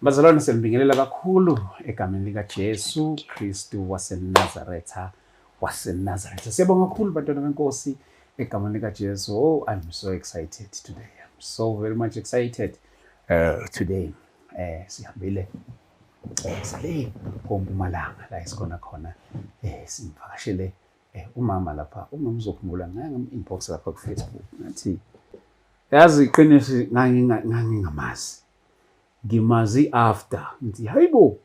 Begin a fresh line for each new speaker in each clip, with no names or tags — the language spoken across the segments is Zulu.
Bazalwane, siyabingelela kakhulu egameni likaJesu Kristu waseNazaretha, waseNazaretha. Siyabonga kakhulu, bantwana benkosi, egameni likaJesu. Oh, I'm so excited today. I'm so very much excited today. Sihambile sale koMpumalanga la esikhona khona, simvakashele umama lapha. Umama uzokhumbula ngake ngam-inbox lapha ku-Facebook, ngathi yazi iqiniso ngangingamazi, ngimazi after ngithi hayibo,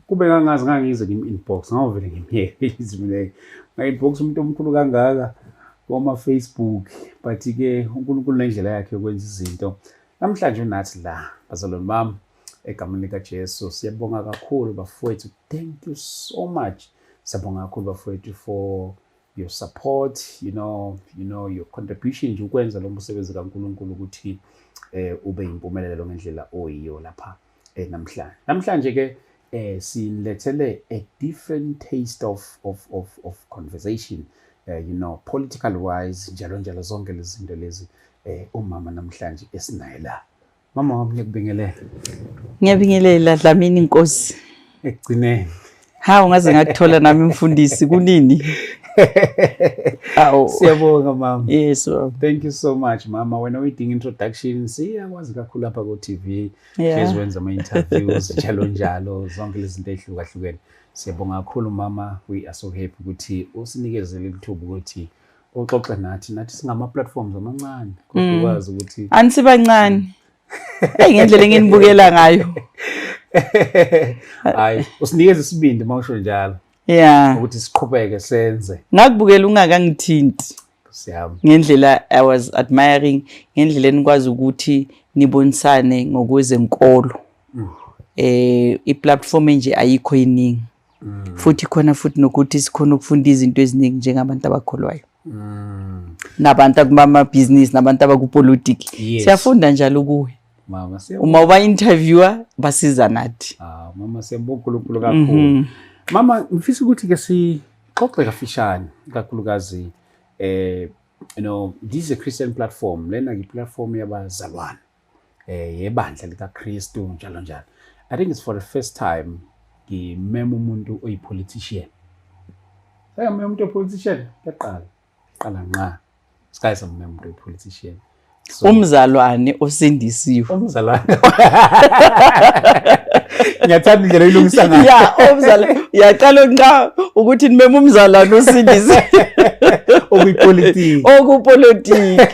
kube ngangazi ngangize ngim-inbox, ngawuvele ngimyeke izwi nga-inbox umuntu omkhulu kangaka wama-Facebook. But-ke uNkulunkulu nendlela yakhe yokwenza izinto. Namhlanje unathi la, bazalwane bami, egameni likaJesu. Siyabonga kakhulu, bafowethu. Thank you so much. Siyabonga kakhulu, bafowethu, for your support, your contribution nje ukwenza lo msebenzi kaNkulunkulu ukuthi ube impumelelo ngendlela oyiyo lapha namhlanje. Namhlanje ke sinilethele a different taste of conversation, political wise, njalo njalo, zonke lezi zinto lezi. Umama namhlanje esinaye la. Mama wami, ngiyakubingelela.
Ngiyabingelela, Dlamini, inkosi.
Ekugcineni.
Hawu, ngaze ngakuthola nami, mfundisi, kunini?
Awu. Siyabonga, mama.
Yes, baba.
Thank you so much, mama. Wena uyidinga introduction, siyakwazi kakhulu lapha ku TV. Hlezi wenza ama interviews njalo njalo, zonke lezi zinto ezihlukahlukene. Siyabonga kakhulu, mama. We are so happy ukuthi usinikezele ithuba ukuthi uxoxe nathi. Nathi singama platforms amancane, kodwa ukwazi ukuthi
Anisibancane. Hey, ngendlela enginibukela ngayo.
Hayi, usinikeza isibindi mawusho njalo ukuthi siqhubeke senze.
Ngakubukela ungakangithinti.
Siyami.
Ngendlela I was admiring ngendlela enikwazi ukuthi nibonisane ngokwezenkolo. I-platform nje ayikho iningi. Futhi khona futhi nokuthi sikhona ukufunda izinto eziningi njengabantu abakholwayo. Nabantu akumamabhizinisi nabantu abakupolitiki. Siyafunda njalo kuwe.
Mama, siyabonga.
Uma uba interviewer basiza nathi.
Ah, mama, siyabonga uNkulunkulu kakhulu. Mama, ngifisa ukuthi ke sixoxe kafishane, kakhulukazi this is a Christian platform. Lena ke platform yabazalwane yebandla likaKristu, njalo njalo. I think it's for the first time ngimema umuntu oyi-politician. Sengimema umuntu oyi-politician yaqala. Qala nqa. Sikaye samema umuntu oyi-politician.
So, umzalwane osindisiwe.
Umzalwane. Ngiyathanda indlela oyilungisa ngayo.
Ya, umzalwane yaqala nqa ukuthi nimeme umzalwane osindisiwe.
Okuyipolitiki.
Okupolitiki.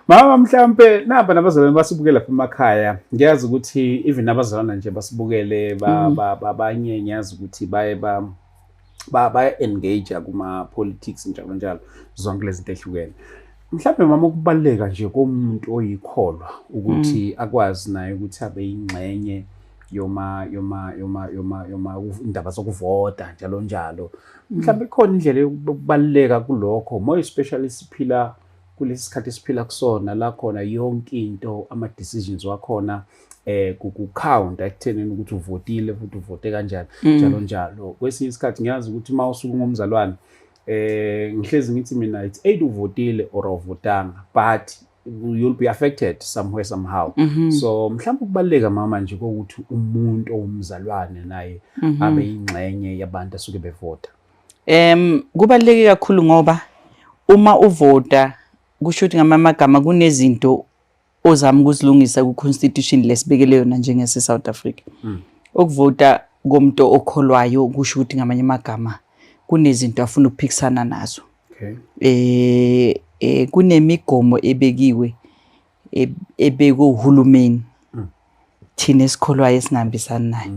Mama, mhlambe naba nabazalwane basibukela lapha emakhaya. Ngiyazi ukuthi even abazalwane nje basibukele ba abanye ngiyazi ukuthi baye ba baya engage kuma politics, njalo njalo, zonke lezi zinto ehlukene. Mhlambe mama, ukubaluleka nje komuntu oyikholwa ukuthi akwazi naye ukuthi abe yingxenye yoma indaba zokuvota, njalo njalo. Mhlambe ikhona indlela yokubaluleka kulokho, more especially siphila kulesi sikhathi esiphila kusona la khona yonke into, ama decisions wakhona ku count ekuthenini ukuthi uvotile futhi uvote kanjani, njalo njalo. Kwesinye isikhathi ngiyazi ukuthi uma usuke ungumzalwane, ngihlezi ngithi mina it's either uvotile or awuvotanga, but you'll be affected somewhere somehow. So mhlawumbe ukubaluleka, mama, nje kokuthi umuntu owumzalwane naye abe ingxenye yabantu asuke bevota.
Kubaluleke kakhulu ngoba uma uvota kusho ukuthi ngamagama kunezinto ozama ukuzilungisa ku-constitution lesibekele yona njengase South Africa. Ukuvota komuntu okholwayo kusho ukuthi ngamanye amagama kunezinto afuna ukuphikisana nazo. Kunemigomo ebekiwe ebekwe uhulumeni. Thina esikholwayo esingahambisani nayo.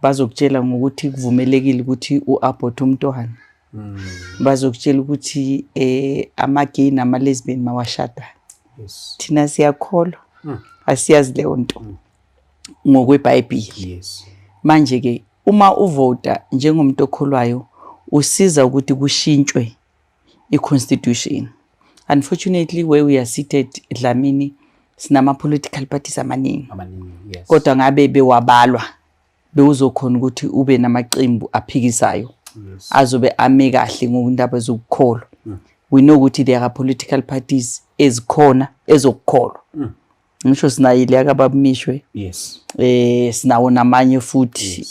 Bazokutshela ngokuthi kuvumelekile ukuthi u-abort umntwana. Bazokutshela ukuthi ama-gay nama-lesbian mawashadane. Thina siyakholwa. Asiyazi leyo nto ngokweBhayibheli. Manje ke uma uvota njengomuntu okholwayo usiza ukuthi kushintshwe i-constitution. Unfortunately, where we are seated, Dlamini, sinama political parties amaningi.
Amaningi, yes.
Kodwa ngabe bewabalwa bewuzokhona ukuthi ube namaqembu aphikisayo azobe ame kahle ngokundaba zokukholwa. We know ukuthi there are political parties ezikhona ezokukholwa. Ngisho sinayo le yakababumishwe. Sinawo namanye futhi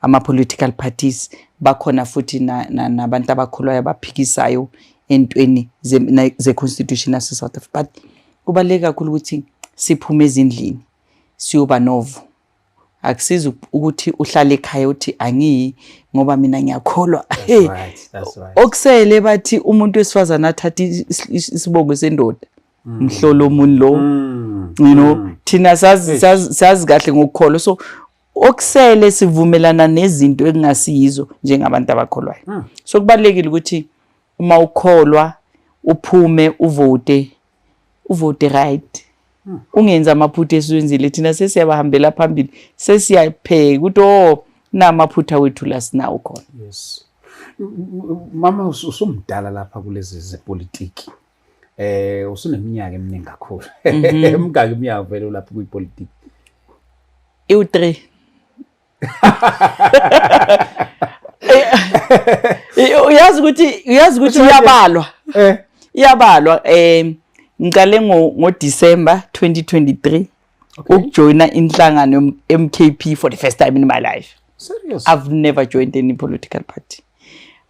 ama political parties bakhona futhi nabantu abakholwayo abaphikisayo entweni ze constitution yase South Africa, but kubaluleke kakhulu ukuthi siphume ezindlini siyoba novo. Akusizi ukuthi uhlale ekhaya uthi angiyi ngoba mina ngiyakholwa.
That's right. That's right.
Okusele bathi umuntu wesifazane athathe isibongo sendoda, mhlolo omunye lo. Thina sazi kahle ngokukholwa, so okusele sivumelana nezinto ekungasiyizo njengabantu abakholwayo. So kubalulekile ukuthi uma ukholwa uphume uvote, uvote right, ungenzi amaphutha esiwenzile thina. Sesiyabahambela phambili, sesiyapheka ukuthi oh, namaphutha wethu la sinawo khona.
Yes. Mama, usumdala lapha kulezi zepolitiki. Usuneminyaka eminingi kakhulu. Emingaki iminyaka vele ulapha kuyipolitiki?
Iwu-3. Uyazi ukuthi iyabalwa. Iyabalwa. Ngiqale ngo December 2023 ukujoyina inhlangano MKP for the first time in my life.
Serious?
I've never joined any political party.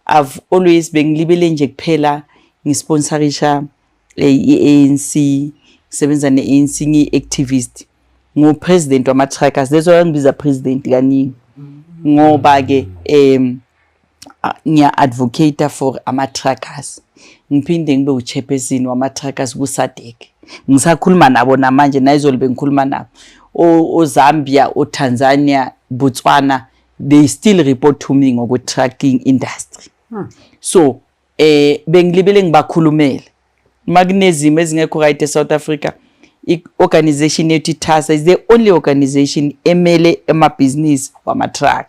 I've always bengilibele nje kuphela ngisponsorisha i-ANC, ngisebenza ne-ANC, ngiyi-activist, ngu-president wama-truckers. That's why ngibiza president kaningi ngoba ke ngiya-advocate for ama-truckers, ngiphinde ngibe u-chairperson wama-truckers ku-SADC. Ngisakhuluma nabo namanje, nayizolo bengikhuluma nabo. O-Zambia, o-Tanzania, Botswana, they still report to me ngokwe-trucking industry. So bengilibele ngibakhulumela makunezimo ezingekho right eSouth Africa. I-organization yethu iTASA is the only organization emele emabhizinisi wama-truck.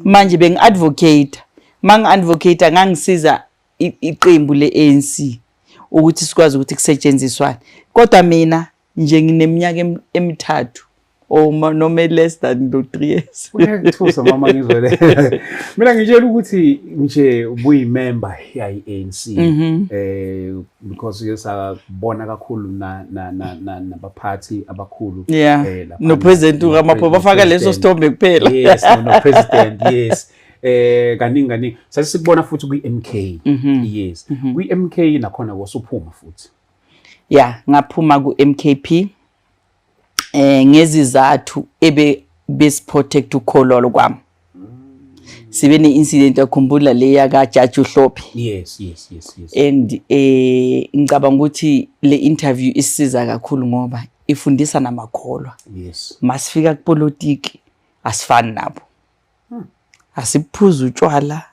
Manje bengi-advocate, mangi-advocate ngangisiza iqembu le-ANC ukuthi sikwazi ukuthi kusetshenziswane, kodwa mina nje ngineminyaka emithathu or noma less than lo 3 years.
Uyangithusa mama, ngizwe le. Mina ngitshela ukuthi nje ubuyimember yayi-ANC because yesabona kakhulu na na na na nabaphathi abakhulu
laphana. No-president uRamaphosa bafaka leso sithombe kuphela.
Yes, no president, yes. Kaningi kaningi sasikubona futhi kwi-MK. Yes. Kwi-MK nakhona wasuphuma futhi.
Yeah, ngaphuma ku-MKP ngezizathu ebe besiprotect ukholo kwami. Sibe ne-incident, yakhumbula leya kaJaji uHlophe?
Yes.
And ngicabanga ukuthi le interview isisiza kakhulu ngoba ifundisa namakholwa. Masifika kupolitiki asifani nabo, asiphuza utshwala,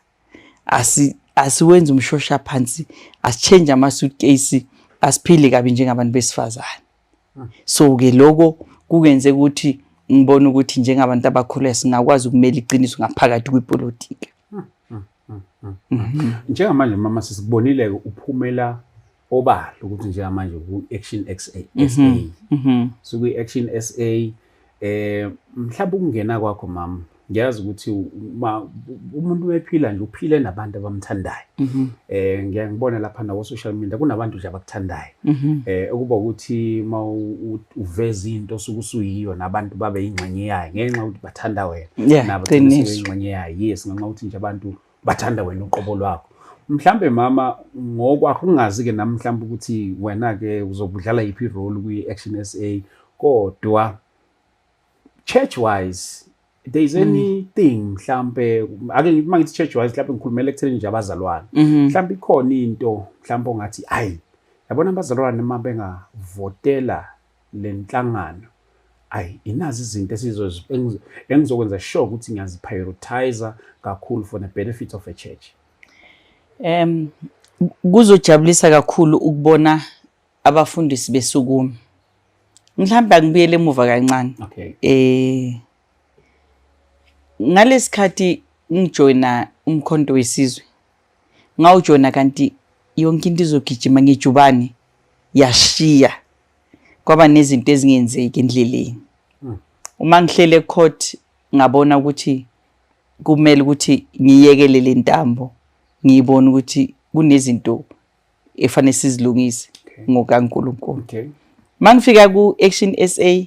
asiwenzi umshosha phansi, asichange ama suitcase, asiphili kabi njengabantu besifazane. So ke lokho kukenze ukuthi ngibone ukuthi njengabantu abakholwayo singakwazi ukumela iqiniso ngaphakathi kwipolitiki.
Njengamanje mama, sisikubonile uphumela obala ukuthi njengamanje ku-Action SA. So kwi-Action SA, mhlawumbe ukungena kwakho mama, ngiyazi ukuthi uma umuntu ephila nje uphile nabantu abamthandayo. Ngiya ngibona lapha nawo social media kunabantu nje abakuthandayo. Ukuba ukuthi uma uveza into osuke usuyiyo nabantu babe ingxenye yayo ngenxa yokuthi bathanda wena. Nabo bagcine sebeyingxenye yayo. Yes, ngenxa yokuthi nje abantu bathanda wena uqobo lwakho. Mhlambe mama, ngokwakho ungazi ke nami mhlambe ukuthi wena ke uzobudlala yiphi role kwi-Action SA, kodwa church wise there is anything mhlambe, ake ngithi uma ngithi church wise mhlambe ngikhulumela ekutheni nje abazalwane, mhlambe ikhona into mhlambe ongathi ayi, yabona abazalwane uma bengavotela lenhlangano, ayi, inazi izinto engizokwenza sure ukuthi ngiyaziprioritize kakhulu for the benefit of a church?
Kuzojabulisa kakhulu ukubona abafundisi besukuma. Mhlawumbe angibuyele emuva kancane. Ngalesikhathi ngijoyina uMkhonto weSizwe, ngawujoyina kanti yonke into izogijima ngejubane, yashiya kwaba nezinto ezingenzeki endleleni. Uma ngihlele ecourt ngabona ukuthi kumele ukuthi ngiyekele le ntambo, ngiyibone ukuthi kunezinto efanele sizilungise ngokaNkulunkulu. Mangifika ku Action SA,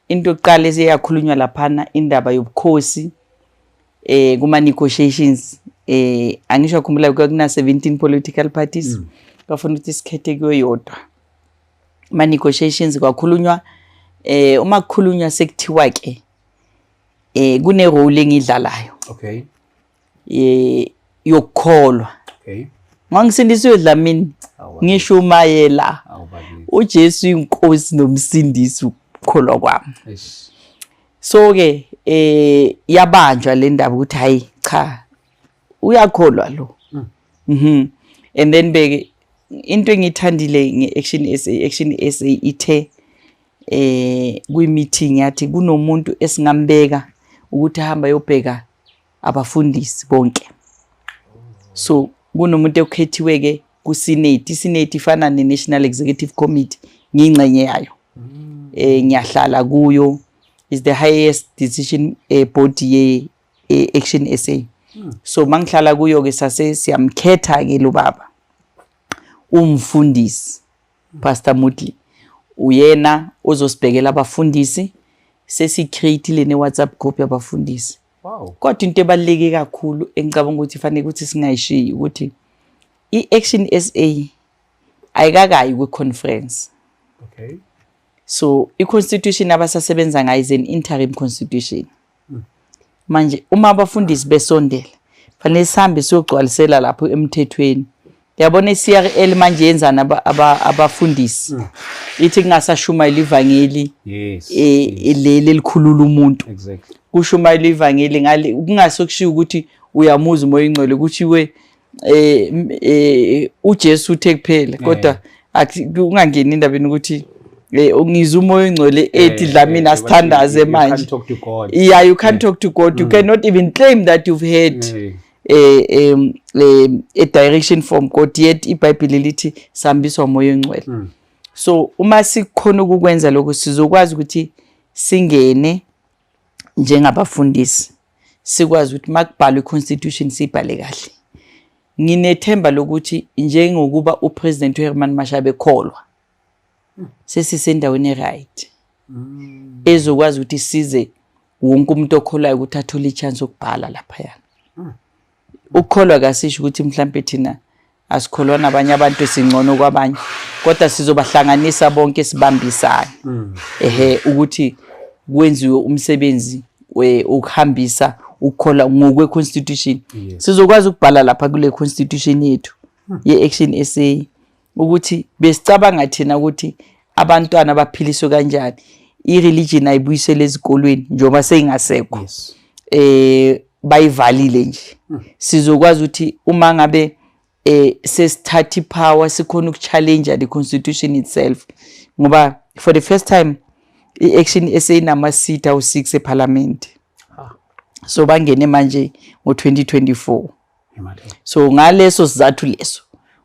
into yokuqala eseyakhulunywa laphana indaba yobukhosi kuma negotiations. Angisho, akhumbula kwakuna 17 political parties, bafuna ukuthi sikhethe kuyodwa. Ma negotiations kwakhulunywa, uma kukhulunywa sekuthiwa ke kune role engidlalayo yokukholwa. Ngangisindisiwe, Dlamini. Ngishumayela
Awu bakithi.
uJesu inkosi nomsindisi, ukukholwa kwami.
Eish.
So ke yabanjwa le ndaba ukuthi hayi cha, uyakholwa lo. And then beke into engithandile nge-Action SA, Action SA ithe kwi-meeting yathi kunomuntu esingambeka ukuthi ahamba yobheka abafundisi bonke. So kunomuntu okhethiwe ke ku-senate. I-senate ifana ne-National Executive Committee, ngiyingxenye yayo, ngiyahlala kuyo, is the highest decision body ye Action SA. So mangihlala kuyo ke, sase siyamkhetha ke lo baba, umfundisi Pastor Mutli, uyena ozosibhekela abafundisi. Sesi-create-ile ne-WhatsApp group yabafundisi. Kodwa into ebaluleke kakhulu engicabanga ukuthi fanele ukuthi singayishiyi ukuthi i-Action SA ayikakayi kwi-conference. So i-constitution abasasebenza ngayo is an interim constitution. Manje uma abafundisi besondela, fanele sihambe siyogcwalisela lapho emthethweni. Yabona i-CRL manje yenzani abafundisi? Ithi kungasashumayela ivangeli leli elikhulula umuntu. Kushumayela ivangeli ngale kungasokushiya ukuthi uyamuzwa uMoya oNgcwele, kuthiwe uJesu uthe kuphela, kodwa ungangeni endabeni ukuthi ngizwa uMoya oNgcwele ethi, "Dlamini, asithandaze."
You
Manje
can't talk to God.
Yeah, you can't talk to God. You cannot even claim that you've heard a direction from God, yet iBhayibheli lithi sihambiswa uMoya oNgcwele. So uma sikhona ukukwenza lokho, sizokwazi ukuthi singene njengabafundisi, sikwazi ukuthi makubhalwe i-constitution siyibhale kahle. Nginethemba lokuthi njengokuba uPresident Herman Mashaba ekholwa, sesisendaweni right ezokwazi ukuthi size wonke umuntu okholwayo ukuthi athole i-chance yokubhala laphaya. Ukukholwa kasisho ukuthi mhlambe thina asikholwa nabanye abantu, singcono kwabanye, kodwa sizobahlanganisa bonke, sibambisane ehe ukuthi kwenziwe umsebenzi ukuhambisa ukukholwa ngokwe-constitution. Sizokwazi ukubhala lapha kule constitution yethu ye-Action SA ukuthi besicabanga thina ukuthi abantwana baphiliswe kanjani, i-religion ayibuyisele ezikolweni njengoba seyingasekho. Bayivalile nje. Sizokwazi ukuthi uma ngabe sesithatha ipower, sikhona ukuchallenge the constitution itself, ngoba for the first time i-Action SA inama seat awu6 eParliament. So bangene manje ngo-2024.
Imali.
So ngaleso sizathu leso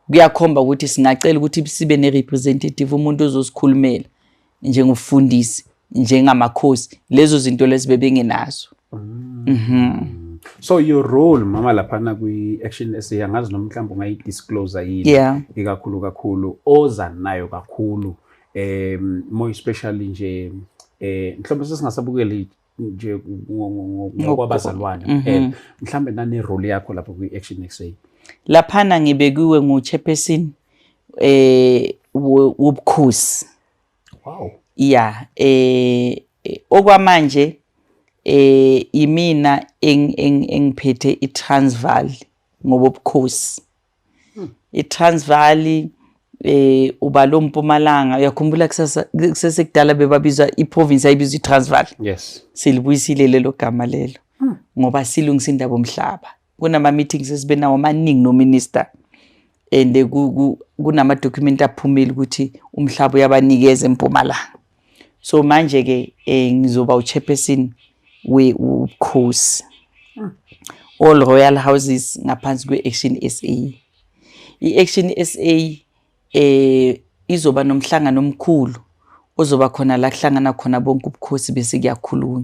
kuyakhomba ukuthi singacela ukuthi sibe ne-representative, umuntu ozosikhulumela njengofundisi, njengamakhosi, lezo zinto lezi bebengenazo.
So your role, mama, laphana kwi-Action SA, angazi noma mhlawumbe ungayi-disclose yini, ikakhulu kakhulu oza nayo kakhulu, more especially nje mhlawumbe sesingasabukeli nje ngokwabazalwane kuphela, mhlawumbe nane role yakho lapho kwi-Action SA?
Laphana ngibekiwe ngu-chairperson wobukhosi. Yeah, okwamanje imina engiphethe iTransvaal ngobobukhosi. ITransvaal uba lo Mpumalanga, uyakhumbula kusasa kusesekudala bebabizwa iprovince ayibizwa iTransvaal. Silibuyisile lelo gama lelo ngoba silungisa indaba omhlaba. Kunama meetings esibe nawo amaningi no minister, and kunama document aphumile ukuthi umhlaba uyabanikeza eMpumalanga. So manje ke ngizoba uchairperson we ubukhosi, all royal houses ngaphansi kwe-Action SA. I-Action SA izoba nomhlangano omkhulu ozoba khona la kuhlangana khona bonke ubukhosi, bese kuyakhulunywa.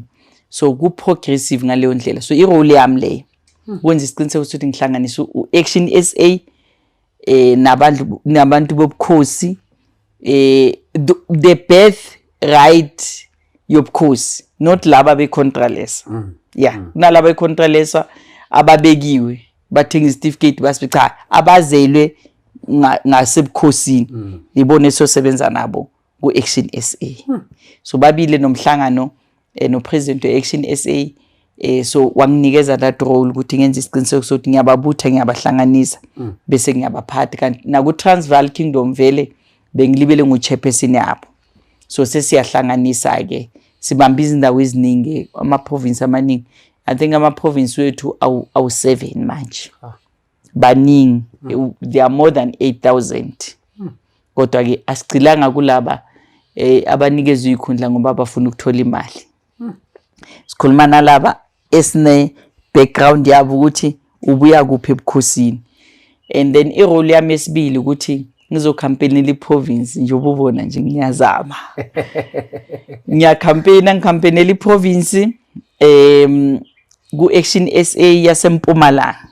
So ku-progressive ngaleyo ndlela. So i-role yami leyo kwenza isiqiniseko sokuthi ngihlanganisa u-Action SA nabantu bobukhosi. The birth right yobukhosi, not laba beContralesa. Yeah, kunalaba beContralesa ababekiwe, bathenga isitifiketi, basibe cha, abazelwe ngasebukhosini, ibona esosebenza nabo ku-Action SA. So babile nomhlangano no-president we-Action SA, so wanginikeza that role ukuthi ngenze isiqiniseko sokuthi ngiyababutha, ngiyabahlanganisa, bese ngiyabaphatha. Kanti naku-Transvaal Kingdom vele bengilibele ngu-chairperson yabo. So sesiyahlanganisa-ke, sibamba izindawo eziningi, ama-province amaningi. I think ama-province wethu awu-7 manje. Baningi, they are more than 8000. Kodwa-ke asigcilanga kulaba abanikezwe ikhundla ngoba bafuna ukuthola imali. Sikhuluma nalaba esine background yabo ukuthi ubuya kuphi ebukhosini. And then i-role yami yesibili ukuthi ngizocampaignela i-province. Njengoba ubona nje, ngiyazama, ngiyacampaigna, ngicampaignela i-province ku-Action SA yaseMpumalanga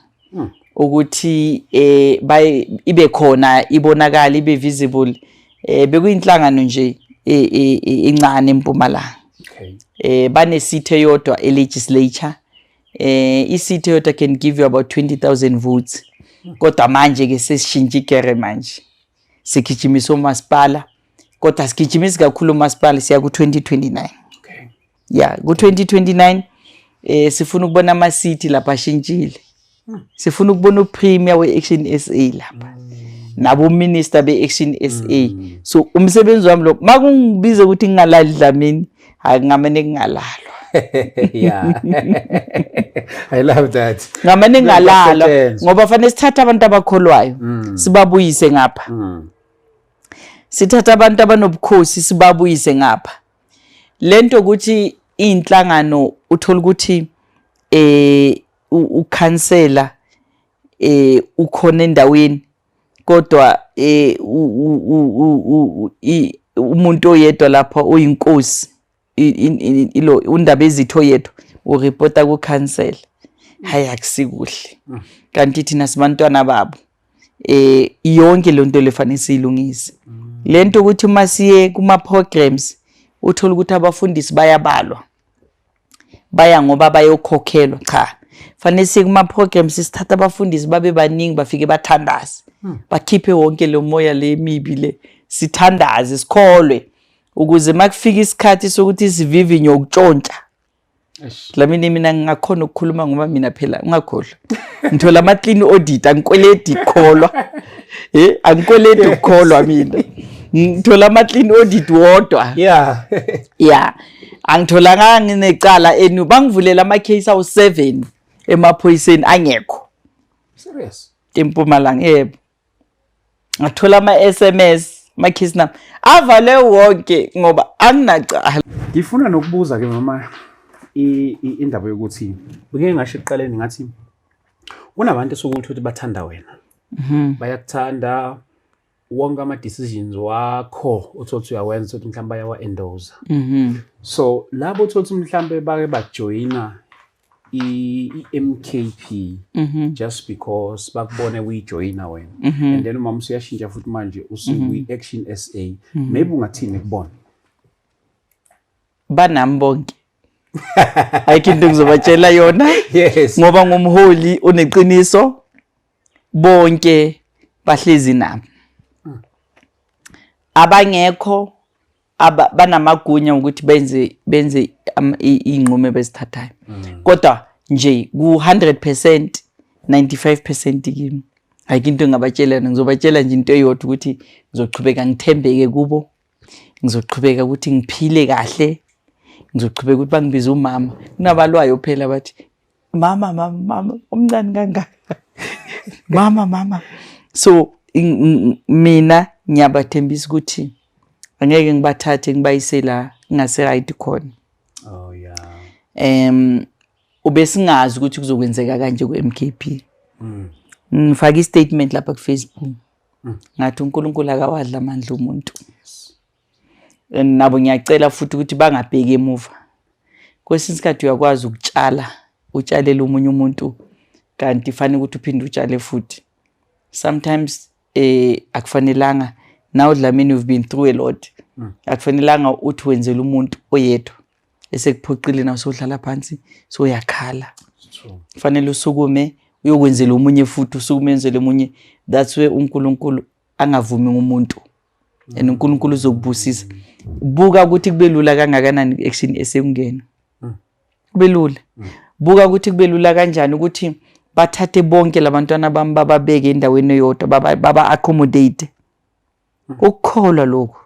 ukuthi ibe khona, ibonakala, ibe visible. Bekuyinhlangano nje encane eMpumalanga. Bane-seat eyodwa e-legislature. I-seat eyodwa can give you about 20,000 votes. Kodwa manje ke sesishintsha igere, manje sigijimisa umasipala, kodwa sigijimisi kakhulu umasipala, siya ku-2029. Yeah, ku-2029 sifuna ukubona ama-city lapha ashintshile. Sifuna ukubona u-premier we-Action SA lapha, nabo minister be-Action SA. So umsebenzi wami lo, makungibiza ukuthi ngingalali, Dlamini, hayi, ngamane kungalalwa.
Yeah. I love that.
Ngamane kungalalwa.
Kuyasetshenzwa.
Ngoba fanele sithathe abantu abakholwayo, sibabuyise ngapha. Sithatha abantu abanobukhosi, sibabuyise ngapha. Lento ukuthi inhlangano uthola ukuthi ukhansela ukhona endaweni, kodwa umuntu oyedwa lapha oyinkosi, ilo undaba ezitho oyedwa ureporta ku-council, hayi, akusikuhle. Kanti thina sibantwana babo. Yonke le nto lefanele siyilungise, lento ukuthi uma siye kuma programs uthola ukuthi abafundisi bayabalwa, baya ngoba bayokhokhelwa. Cha, fanele siye kuma programs, sithatha abafundisi babe baningi, bafike bathandaze, bakhiphe wonke lo moya le mibi le. Sithandaze, sikholwe, ukuze makufika isikhathi sokuthi sivivinye ukutshontsha.
Eish.
Dlamini, mina ngingakhona ukukhuluma ngoba mina phela, ungakhohlwa, ngithola ama-clean audit, angikweledi kukholwa, angikweledi ukukholwa mina, ngithola ama-clean audit wodwa. Ya, angitholanga nginecala enu, bangivulela ama-case awu-7 emaphoyiseni angekho.
Serious.
EMpumalanga, yebo. Ngathola ama-SMS, ama-case nami avale wonke ngoba anginacala.
Ngifuna nokubuza ke mama, indaba yokuthi beke ngasho ekuqaleni ngathi kunabantu esuke ukuthi bathanda wena. Bayakuthanda, wonke ama decisions wakho uthola ukuthi uyawenza, ukuthi mhlawumbe bayawa endorse. So labo uthola ukuthi mhlawumbe bake bajoyina i-MKP just because bakubone uyijoyina wena, and then umama usuyashintsha futhi manje usukuyi-Action SA, maybe ungathini kubona?
Banami bonke, ayikho into engizobatshela yona. Ngoba ngumholi oneqiniso, bonke bahlezi nami. Abangekho banamagunya ukuthi benze iy'nqumo ebezithathayo, kodwa nje ku-100%, 95% kimi. Ayikho into engingabatshela yona. Ngizobatshela nje into eyodwa, ukuthi ngizochubeka ngithembeke kubo, ngizochubeka ukuthi ngiphile kahle, ngizochubeka ukuthi bangibize umama. Kunabalwayo phela bathi, "Mama, mama, mama omncane kangaka, mama, mama." So mina ngiyabathembisa ukuthi angeke ngibathathe ngibayise la ngingase right khona. Ubesingazi ukuthi kuzokwenzeka kanje ku-MKP. Ngifake i-statement lapha ku-Facebook, ngathi uNkulunkulu akawadla amandla omuntu. And nabo ngiyacela futhi ukuthi bangabheki emuva. Kwesinye isikhathi uyakwazi ukutshala, utshalele omunye umuntu, kanti fanele ukuthi uphinde utshale futhi. Sometimes akufanelanga Now Dlamini, you've been through a lot. Akufanelanga uthi wenzele umuntu oyedwa esekuphoqile, nawe sowuhlala phansi soyakhala.
True.
Kufanele usukume uyokwenzela omunye futhi, usukume wenzele omunye. That's where uNkulunkulu angavumi ngumuntu and uNkulunkulu uzokubusisa. Buka ukuthi kube lula kangakanani ku-Action esekungena, kube lula. Buka ukuthi kube lula kanjani ukuthi bathathe bonke labantwana bami, bababeke endaweni eyodwa, baba accommodate. Ukukholwa lokhu.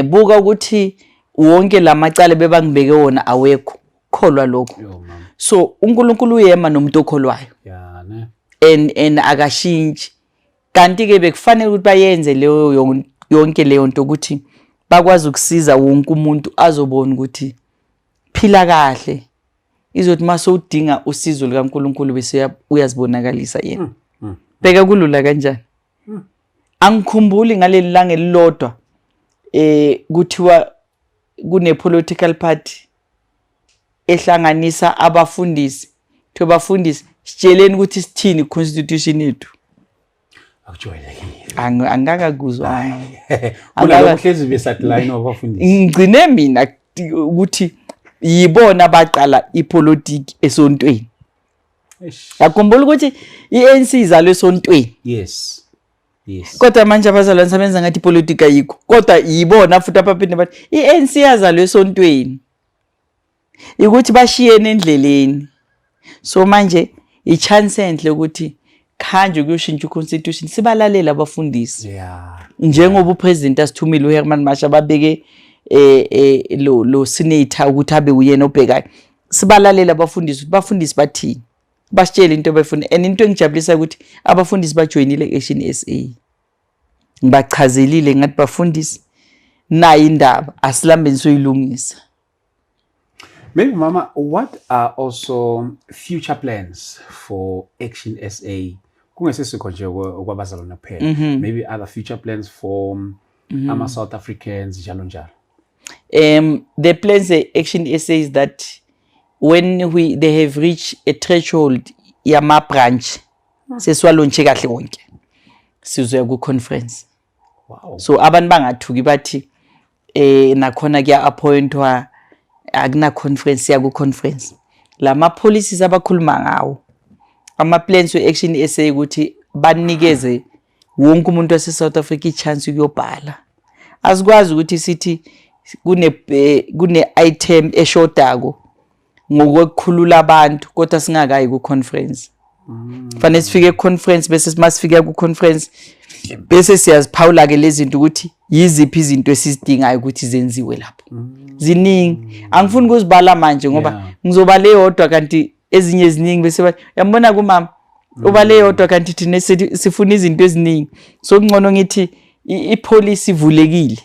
Buka ukuthi wonke lamacala bebangibeke wona awekho. Kholwa lokho.
Yo mama.
So uNkulunkulu uyema nomuntu okholwayo.
Yeah, ne.
And akashintshi. Kanti ke bekufanele ukuthi bayenze leyo yonke leyo nto ukuthi bakwazi ukusiza wonke umuntu azobona ukuthi phila kahle. Izothi mase udinga usizo likaNkulunkulu bese uyazibonakalisa yena. Bheka kulula kanjani. Angikhumbuli ngaleli langa elilodwa kuthiwa kune political party ehlanganisa abafundisi, kuthiwa bafundisi, sitsheleni ukuthi sithini constitution yethu.
Akujwayelekile.
Angakakuzwa.
Kunalokho hlezi be-sideline wabafundisi.
Ngigcine mina ukuthi yibona abaqala ipolitiki esontweni.
Eish.
Yakhumbula ukuthi i-ANC izalwe esontweni. Kodwa manje abazalwane sebenza ngathi ipolitiki ayikho, kodwa yibona futhi abaphinde bathi i-ANC yazalwe esontweni, ukuthi bashiyene endleleni. So manje i-chance enhle ukuthi khanjwe kuyoshintsha i-constitution, sibalalela abafundisi. Njengoba upresident asithumile uHerman Masha, babeke lo senator ukuthi abe uyena obhekayo, sibalalela abafundisi ukuthi bafundisi bathini, basitshele into abayifuna. And into engijabulisa ukuthi abafundisi bajoyinile Action SA. Ngibachazelile ngathi, bafundisi, nayi indaba, asilambeni soyilungisa.
Maybe Mama, what are also future plans for Action SA? Kungesesikho nje okwabazalwane kuphela. Maybe other future plans for ama South Africans, njalo njalo.
The plans Action SA is that when we they have reached a threshold yama branch, sesiwalontshe kahle wonke, sizoya ku conference. So abantu bangathuki bathi nakhona kuya appointwa, akuna conference ya ku conference. Lama policies abakhuluma ngawo, ama plans we Action SA ukuthi banikeze wonke umuntu wase South Africa i-chance ukuyobhala. Asikwazi ukuthi sithi kune item eshodako ngokukhulula abantu kodwa singakayi ku conference. Fanele sifike ku conference, bese masifika ku conference bese siyaziphawula ke lezi zinto ukuthi yiziphi izinto esizidingayo ukuthi zenziwe lapho. Ziningi, angifuni ukuzibala manje ngoba ngizobala eyodwa kanti ezinye ziningi, bese bathi uyambona kumama ubale eyodwa kanti thina sifuna izinto eziningi. So kungcono ngithi ipolicy ivulekile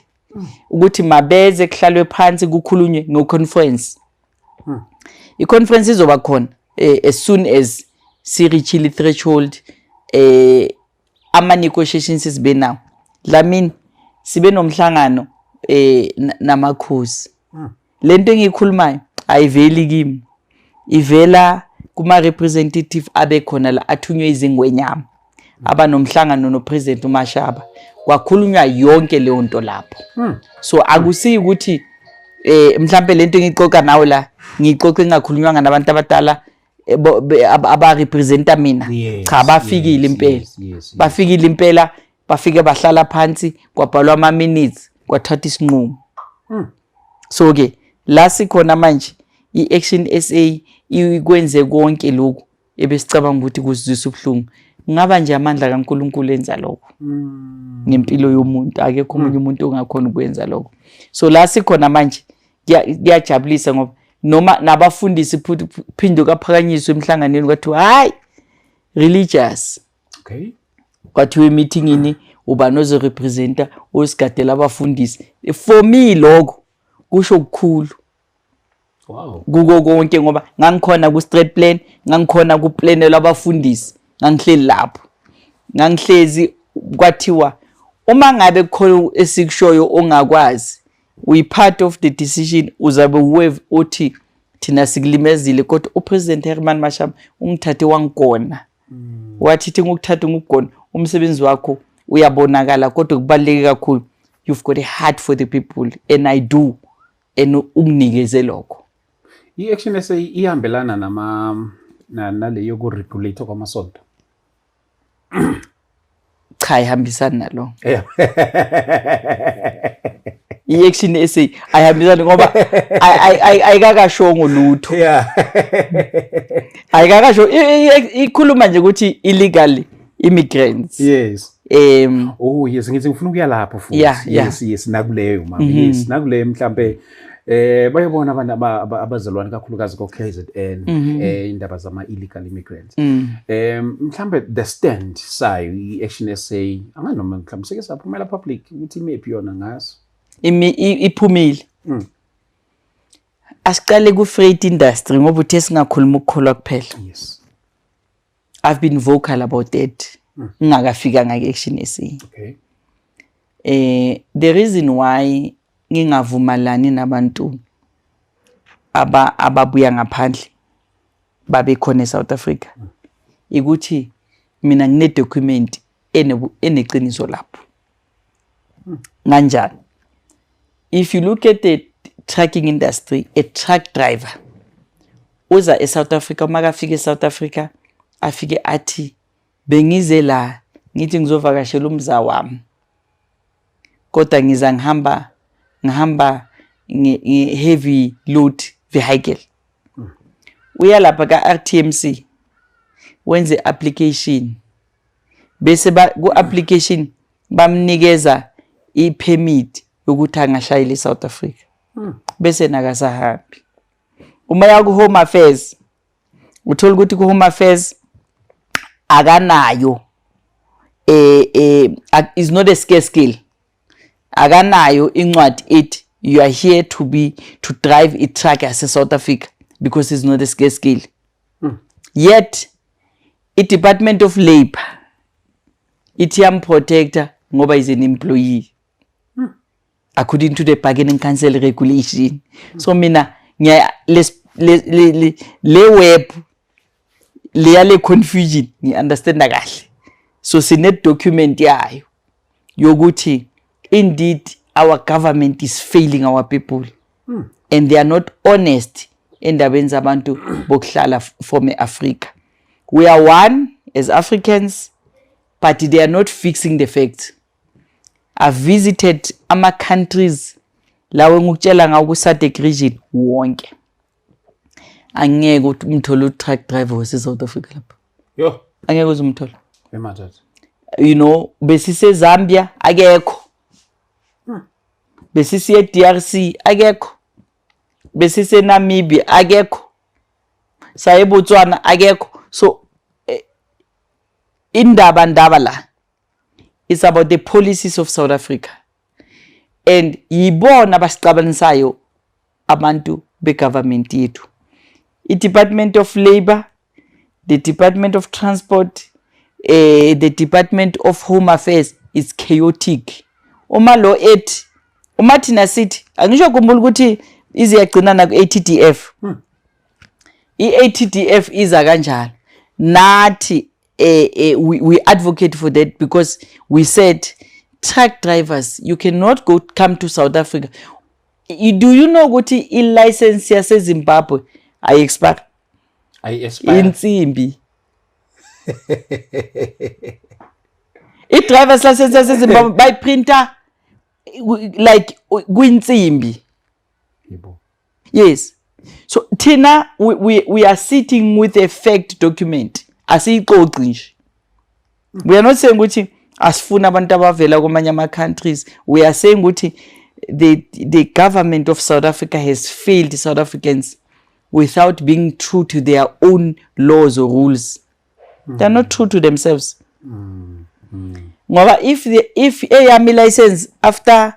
ukuthi mabeze kuhlalwe phansi kukhulunywe ngo-conference. I-conference izoba khona as soon as si-reachile threshold. Ama-negotiations sibe nawo, Dlamini, sibe nomhlangano namakhosi. Lento engiyikhulumayo ayiveli kimi, ivela kuma-representative abekhona la athunywe izingwenyama, abanomhlangano nopresident uMashaba, kwakhulunywa yonke leyo nto lapho. So akusiyi ukuthi mhlambe lento engixoxa nawe la ngixoxe engakhulunywanga nabantu abadala abarepresenta mina. Cha, bafikile impela. Bafikile impela, bafike bahlala phansi, kwabhalwa ama minutes, kwathatha isinqumo. So ke la sikhona manje, i-Action SA ikwenze konke lokhu ebesicabanga ukuthi kuzwisa ubuhlungu. Ngaba nje amandla kaNkulunkulu enza lokho ngempilo yomuntu, akekho omunye umuntu ongakhona ukwenza lokho. So la sikhona manje kuyajabulisa ngoba noma nabafundisi futhi phinde kaphakanyiswe emhlanganweni, kwathiwa hayi, religious. Kwathiwa emeetingini ubani ozorepresenta osigadela abafundisi. For me lokho kusho kukhulu. Kuko konke, ngoba ngangikhona ku strat plan, ngangikhona ku planelwa abafundisi, ngangihleli lapho, ngangihlezi kwathiwa uma ngabe kukhona esikushoyo ongakwazi, we part of the decision, uzabe uwe uthi thina sikulimezile. Kodwa upresident Herman Mashaba ungithathe wangigona, wathi thi ngukuthatha ngukugona, umsebenzi wakho Uyabonakala, kodwa kubaluleke kakhulu, you've got a heart for the people, and I do, and unginikeze lokho.
I-Action SA ihambelana nale yokuregulate kwamasonto?
Cha, ihambisani nalo. I-Action SA ayihambisani ngoba ayikakashongo lutho. Ayikakasho, ikhuluma nje ukuthi illegal immigrants.
Oh yes, ngithi ngifuna ukuya lapho futhi. Yes, nakuleyo mama. Yes, nakuleyo mhlambe bayabona abantu abazalwane, kakhulukazi ko KZN, indaba zama illegal immigrants. Mhlambe the stand sayo i-Action SA, anganoma mhlambe seke saphumela public ukuthi imephi yona ngaso.
Iphumile. Asiqale ku freight industry ngoba uthe singakhuluma ukukholwa kuphela. I've been vocal about that ngingakafika ngake Action SA. The reason why ngingavumelani nabantu ababuya ngaphandle babe khona eSouth Africa ukuthi mina ngine document eneqiniso lapho. Kanjani? If you look at the trucking industry, a truck driver uza eSouth Africa, uma kafika eSouth Africa afike athi, "Bengize la ngithi ngizovakashela umza wami, kodwa ngiza ngihamba nge-heavy load vehicle." Uya lapha ka-RTMC, wenze application, bese ku-application bamnikeza i-permit yokuthi angashayela eSouth Africa, bese nakasahambi. Uma ya ku-Home Affairs, uthola ukuthi ku-Home Affairs akanayo, is not a scarce skill, akanayo incwadi ethi you are here to drive a truck yase South Africa because it's not a scarce skill. Yet i-Department of Labour ithi yamprotecta ngoba is an employee according to the Bargaining Council regulation. So mina ngiya le web leya, le confusion ngi-understanda kahle. So sine document yayo yokuthi indeed our government is failing our people and they are not honest endabeni zabantu bokuhlala from eAfrica. We are one as Africans, but they are not fixing the facts. I've visited ama countries lawo engikutshela ngawo ku SADC region wonke, angeke ukuthi umthole u-truck driver wase South Africa lapha.
Yo.
Angeke uze umthole.
Emadoda.
Besise Zambia, akekho. Besisiye DRC, akekho. Besise Namibia, akekho. Saye Botswana, akekho. So indaba ndaba la, it's about the policies of South Africa and yibona abasixabanisayo abantu begovernment yethu, i-Department of Labor, the Department of Transport, the Department of Home Affairs is chaotic. Uma lo ethi, uma thina sithi, angisho, khumbula ukuthi ize yagcina na ku-ATDF. I-ATDF iza kanjani? Nathi we advocate for that because we said truck drivers, you cannot go come to South Africa. Do you know ukuthi i-license yaseZimbabwe ayi-expire?
Ayi-expire.
Insimbi, i-driver's license yaseZimbabwe bayiprinta like kwinsimbi. Yes, so thina we are sitting with a fact document, asiyixoxi nje. We are not saying ukuthi asifuna abantu abavela kwamanye ama-countries. We are saying ukuthi the government of South Africa has failed South Africans without being true to their own laws or rules. They are not true to themselves ngoba if eyami license after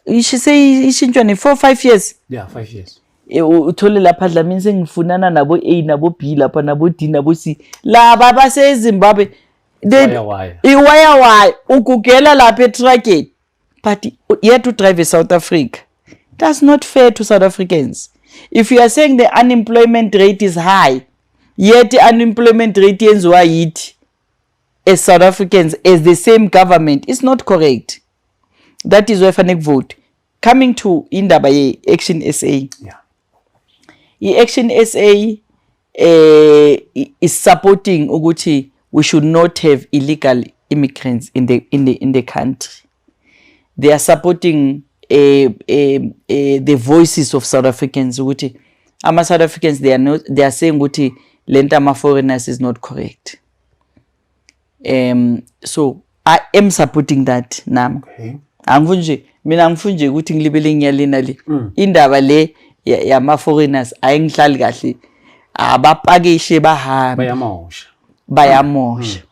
ishise ishintshwa ne 4 5 years.
Yeah, 5 years.
Uthole lapha, Dlamini, sengifunana nabo A nabo B lapha, nabo D nabo C, laba baseZimbabwe.
Waya waya.
Iwaya waya, ugugela lapha etruckeni, but yet to drive eSouth Africa. That's not fair to South Africans. If you are saying the unemployment rate is high, yet unemployment rate yenziwa yithi. As South Africans, as the same government, it's not correct. That is why fanele kuvote. Coming to indaba ye-Action SA, i-Action SA is supporting ukuthi we should not have illegal immigrants in the country. They are supporting the voices of South Africans, ukuthi ama South Africans, they are not, they are saying ukuthi lento ama foreigners is not correct. So I am supporting that nami. Angifuni nje mina, angifuni nje ukuthi ngilibele ngiyalena le indaba le yama foreigners, ayingihlali kahle. Abapakishe bahambe.
Bayamosha.
Bayamosha,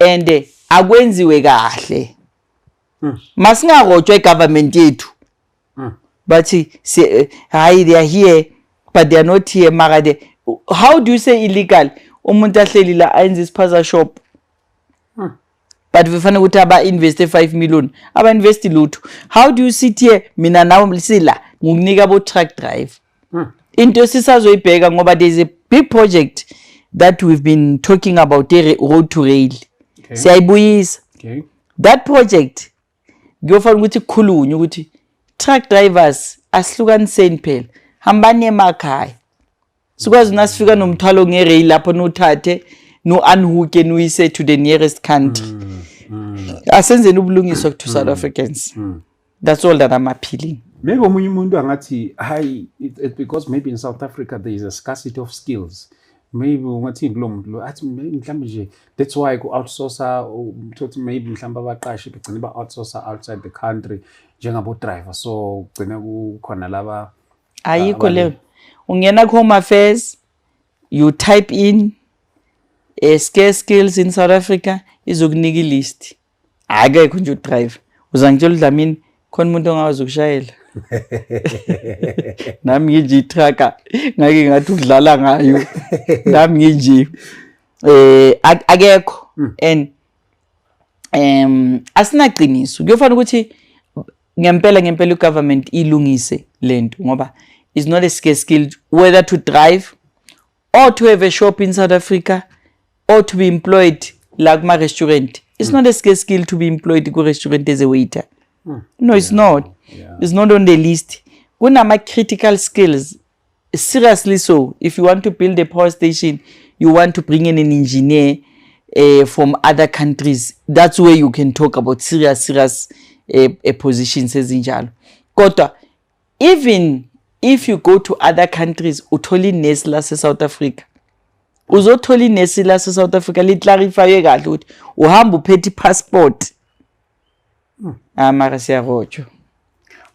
and akwenziwe kahle, masingarotshwa igovernment yethu. Bathi hayi, they are here but they are not here. Mara they, how do you say illegal, umuntu ahleli la ayenze ispaza shop, but kufanele ukuthi aba-investe 5 million, aba-investi lutho? How do you sit here, mina nawe sila, ngokunika abo-truck driver? Into esisazoyibheka, ngoba there is a big project that we've been talking about, road to rail. Siyayibuyisa that project. Kuyofanele ukuthi kukhulunywe ukuthi truck drivers, asihlukaniseni phela, hambani emakhaya, sikwazi nasifika nomthwalo nge-rail lapho, nuthathe no-unhooke, nuyise to the nearest country. Asenzeni ubulungiswa to South Africans. That's all that I'm appealing.
Maybe omunye umuntu angathi hayi, it because maybe in South Africa there is a scarcity of skills. Maybe ungathini kulo muntu lo athi maybe mhlawumbe nje that's why ku-outsourca, uthothi maybe mhlawumbe abaqashi begcine ba-outsourca outside the country njengabo-driver, so kugcine kukhona laba
Ayikho leyo. Ungena ku-Home Affairs, you type in scarce skills in South Africa, izokunika ilist. Akekho nje udriver. Uzangitshela, uDlamini, khona umuntu ongawazi ukushayela? Nami nginje i-trucker, ngake ngathi ukudlala ngayo nami nginje, akekho. And asinaqiniso. Kuyofana ukuthi ngempela ngempela ugovernment ilungise lento, ngoba is not a scarce skill, whether to drive or to have a shop in South Africa or to be employed la kuma restaurant. It's not a scarce skill to be employed ku restaurant as a waiter. No, it's not. It's not on the list. Kunama critical skills, seriously. So if you want to build a power station, you want to bring in an engineer from other countries, that's where you can talk about serious serious positions ezinjalo. Kodwa even if you go to other countries, uthola inesi lase South Africa, uzothola inesi lase South Africa liclarifye kahle ukuthi uhamba uphethe ipassport. Ah, mara siyarotshwa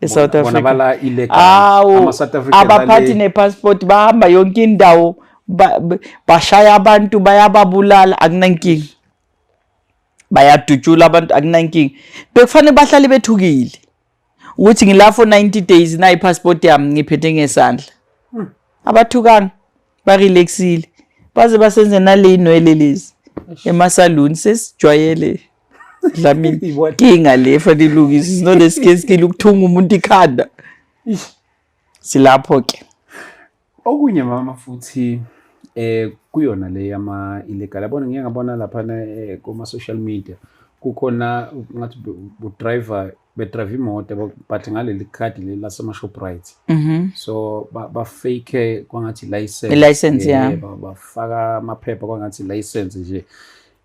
eSouth
Bona
Africa.
bala illegal.
Awu,
Ama-South Africans
abaphathi nepassport bahamba yonke indawo, bashaya abantu, bayababulala, akunankinga. Bayadutshula abantu, akunankinga. Bekufanele bahlale bethukile ukuthi ngila for 90 days, nayi ipassport yami ngiphethe ngesandla. Abathukanga, barelaxile, baze basenze nale inwele lezi emasaluni sesijwayele. Dlamini,
Ibona.
Kinga le fanele ilungise. It's not a skill skill ukuthunga umuntu ikhanda. Silapho ke.
Okunye mama futhi, kuyona le yama illegal, yabona, ngike ngabona lapha kuma social media kukhona ngathi bu driver bedrive imoto, but ngaleli khadi leli lasema Shoprite. So ba fake kwangathi license.
I-license, yeah.
Bafaka amaphepha kwangathi license nje,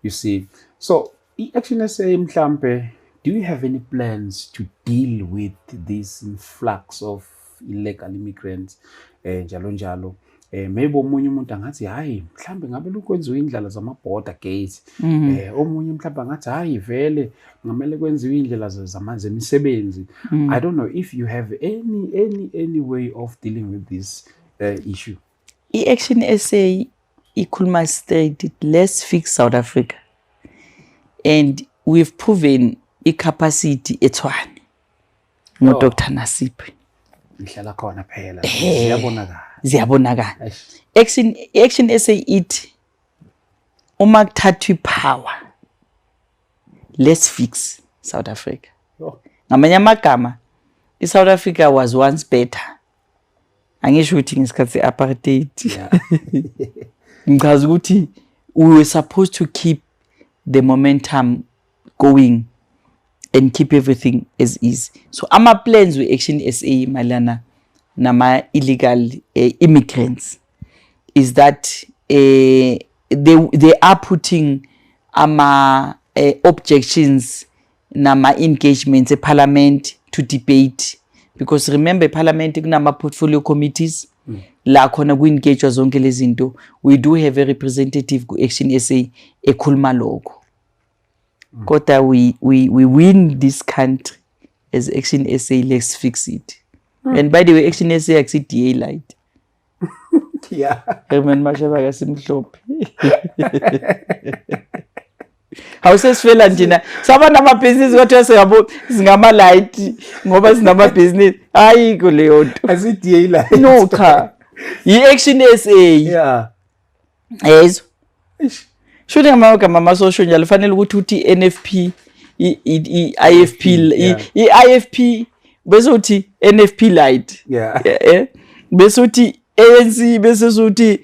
you see. So i-Action SA mhlambe, do you have any plans to deal with this influx of illegal immigrants, njalo njalo? Maybe omunye umuntu angathi hayi, mhlambe ngabe lokwenziwa indlela zama border gates. Omunye mhlambe angathi hayi, vele ngamele kwenziwe indlela zemisebenzi. I don't know if you have any way of dealing with this issue.
I-Action SA ikhuluma straight, let's fix South Africa, and we've proven i-capacity eTshwane ngo-Dr Nasiphi.
Ngihlala khona phela, ziyabonakala.
Ziyabonakala.
Eish.
Action SA ithi uma kuthathwa ipower, let's fix South Africa. Ngamanye amagama, i-South Africa was once better. Angisho ukuthi ngesikhathi se-apartheid. Ngichaza ukuthi we were supposed to keep the momentum going and keep everything as is. So ama-plans we-Action SA mayelana nama-illegal immigrants is that they are putting ama objections nama-engagements eParliament to debate, because remember, eParliament kunama-portfolio committees la khona ku-engage zonke lezi zinto. We do have a representative ku-Action SA ekhuluma lokho, kodwa we win this country as Action SA. Let's fix it. And by the way, Action SA akusi DA light. Herman Mashaba kasimhlophe. Awusesifela njena saba namabhizinisi, kodwa singabo singama-light ngoba sinamabhizinisi, ayikho leyo nto.
Asi-DA light.
No, cha, i-Action SA. Yezwa?
Eish.
Shuthi ngamagama amasosho njalo fanele ukuthi uthi NFP, i-IFP, i-IFP, bese uthi NFP light. Bese uthi ANC, bese uthi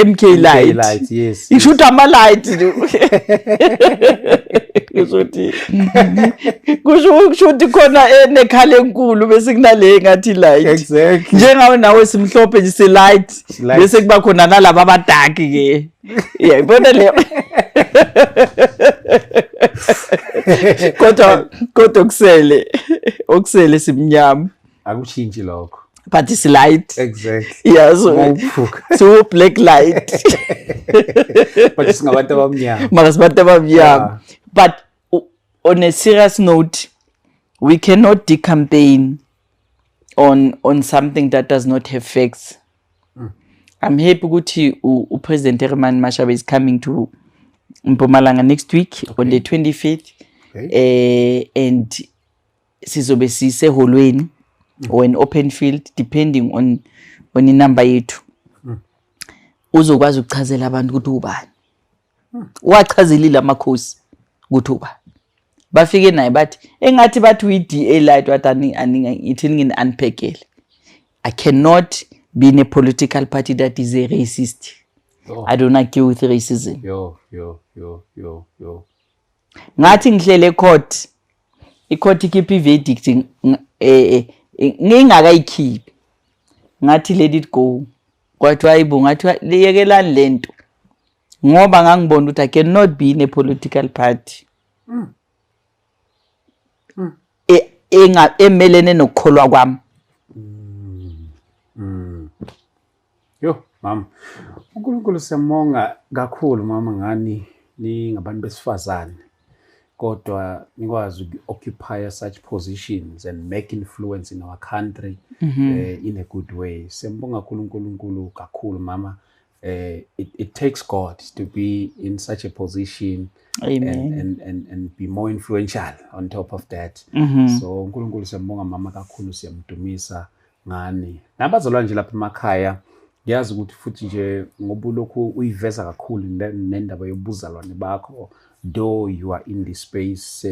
MK light.
Light, yes.
Isho ukuthi ama-light nje. Kusho ukuthi kusho ukuthi khona enekhala enkulu, bese kunale ngathi light. Njengawe nawe simhlophe nje, si-light.
Light.
Bese kuba khona nalaba abadark ke, yayibona leyo, kodwa okusele simnyama.
Akushintshi lokho.
But it's light. Yeah, so
Mawuphuka.
So black light.
But singabantu abamnyama.
Mara sibantu abamnyama. But on a serious note, we cannot decampaign on something that does not have facts. I'm happy ukuthi uPresident Herman Mashaba is coming to Mpumalanga next week on the 25th. And sizobe siseholweni or an open field, depending on inamba yethu. Uzokwazi ukuchazela abantu ukuthi ubani. Wachazelile amakhosi ukuthi ubani. Bafike naye bathi engathi bathi uyi-DA light, wathi ithini ngini-unpackele. I cannot be in a political party that is a racist.
Oh.
I don't agree with racism.
Yo, yo, yo, yo, yo.
Ngathi ngihlele ecourt, icourt ikhipha i-verdict, ngingakayikhiphi ngathi let it go. Kwathiwa hayibo, ngathi liyekelani lento, ngoba ngangibona ukuthi I cannot be in a political party emelene nokukholwa kwami.
Yo, mama. uNkulunkulu siyambonga kakhulu, mama, ngani ningabantu besifazane. Kodwa nikwazi uku-occupy such positions and make influence in our country in a good way. Siyambonga kakhulu uNkulunkulu kakhulu, mama. It takes God to be in such a position
Amen.
and be more influential on top of that. So uNkulunkulu siyambonga, mama, kakhulu, siyamdumisa ngani. Nabazalwane nje lapha emakhaya, ngiyazi ukuthi futhi nje ngoba ulokhu uyiveza kakhulu nendaba yobuzalwane bakho, though you are in the space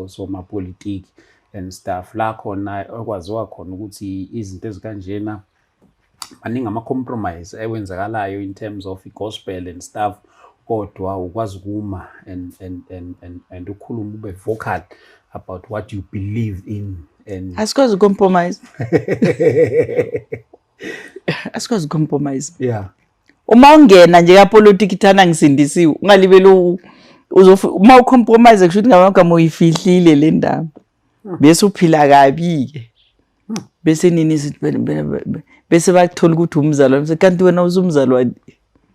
somapolitiki and stuff, la khona okwaziwa khona ukuthi izinto ezikanjena maningi ama-compromise ewenzakalayo in terms of i-gospel and stuff, kodwa ukwazi ukuma and ukhulume, ube vocal about what you believe in and
Asikwazi ucompromise, asikwazi ucompromise. Uma ungena nje kapolitiki, thana ngisindisiwe, ungalibeli uma ucompromise, kusho ukuthi ngamagama uyifihlile le ndaba, bese uphila kabi-ke, bese nini bese bakuthola ukuthi umzalwane, bese kanti wena usumzalwane.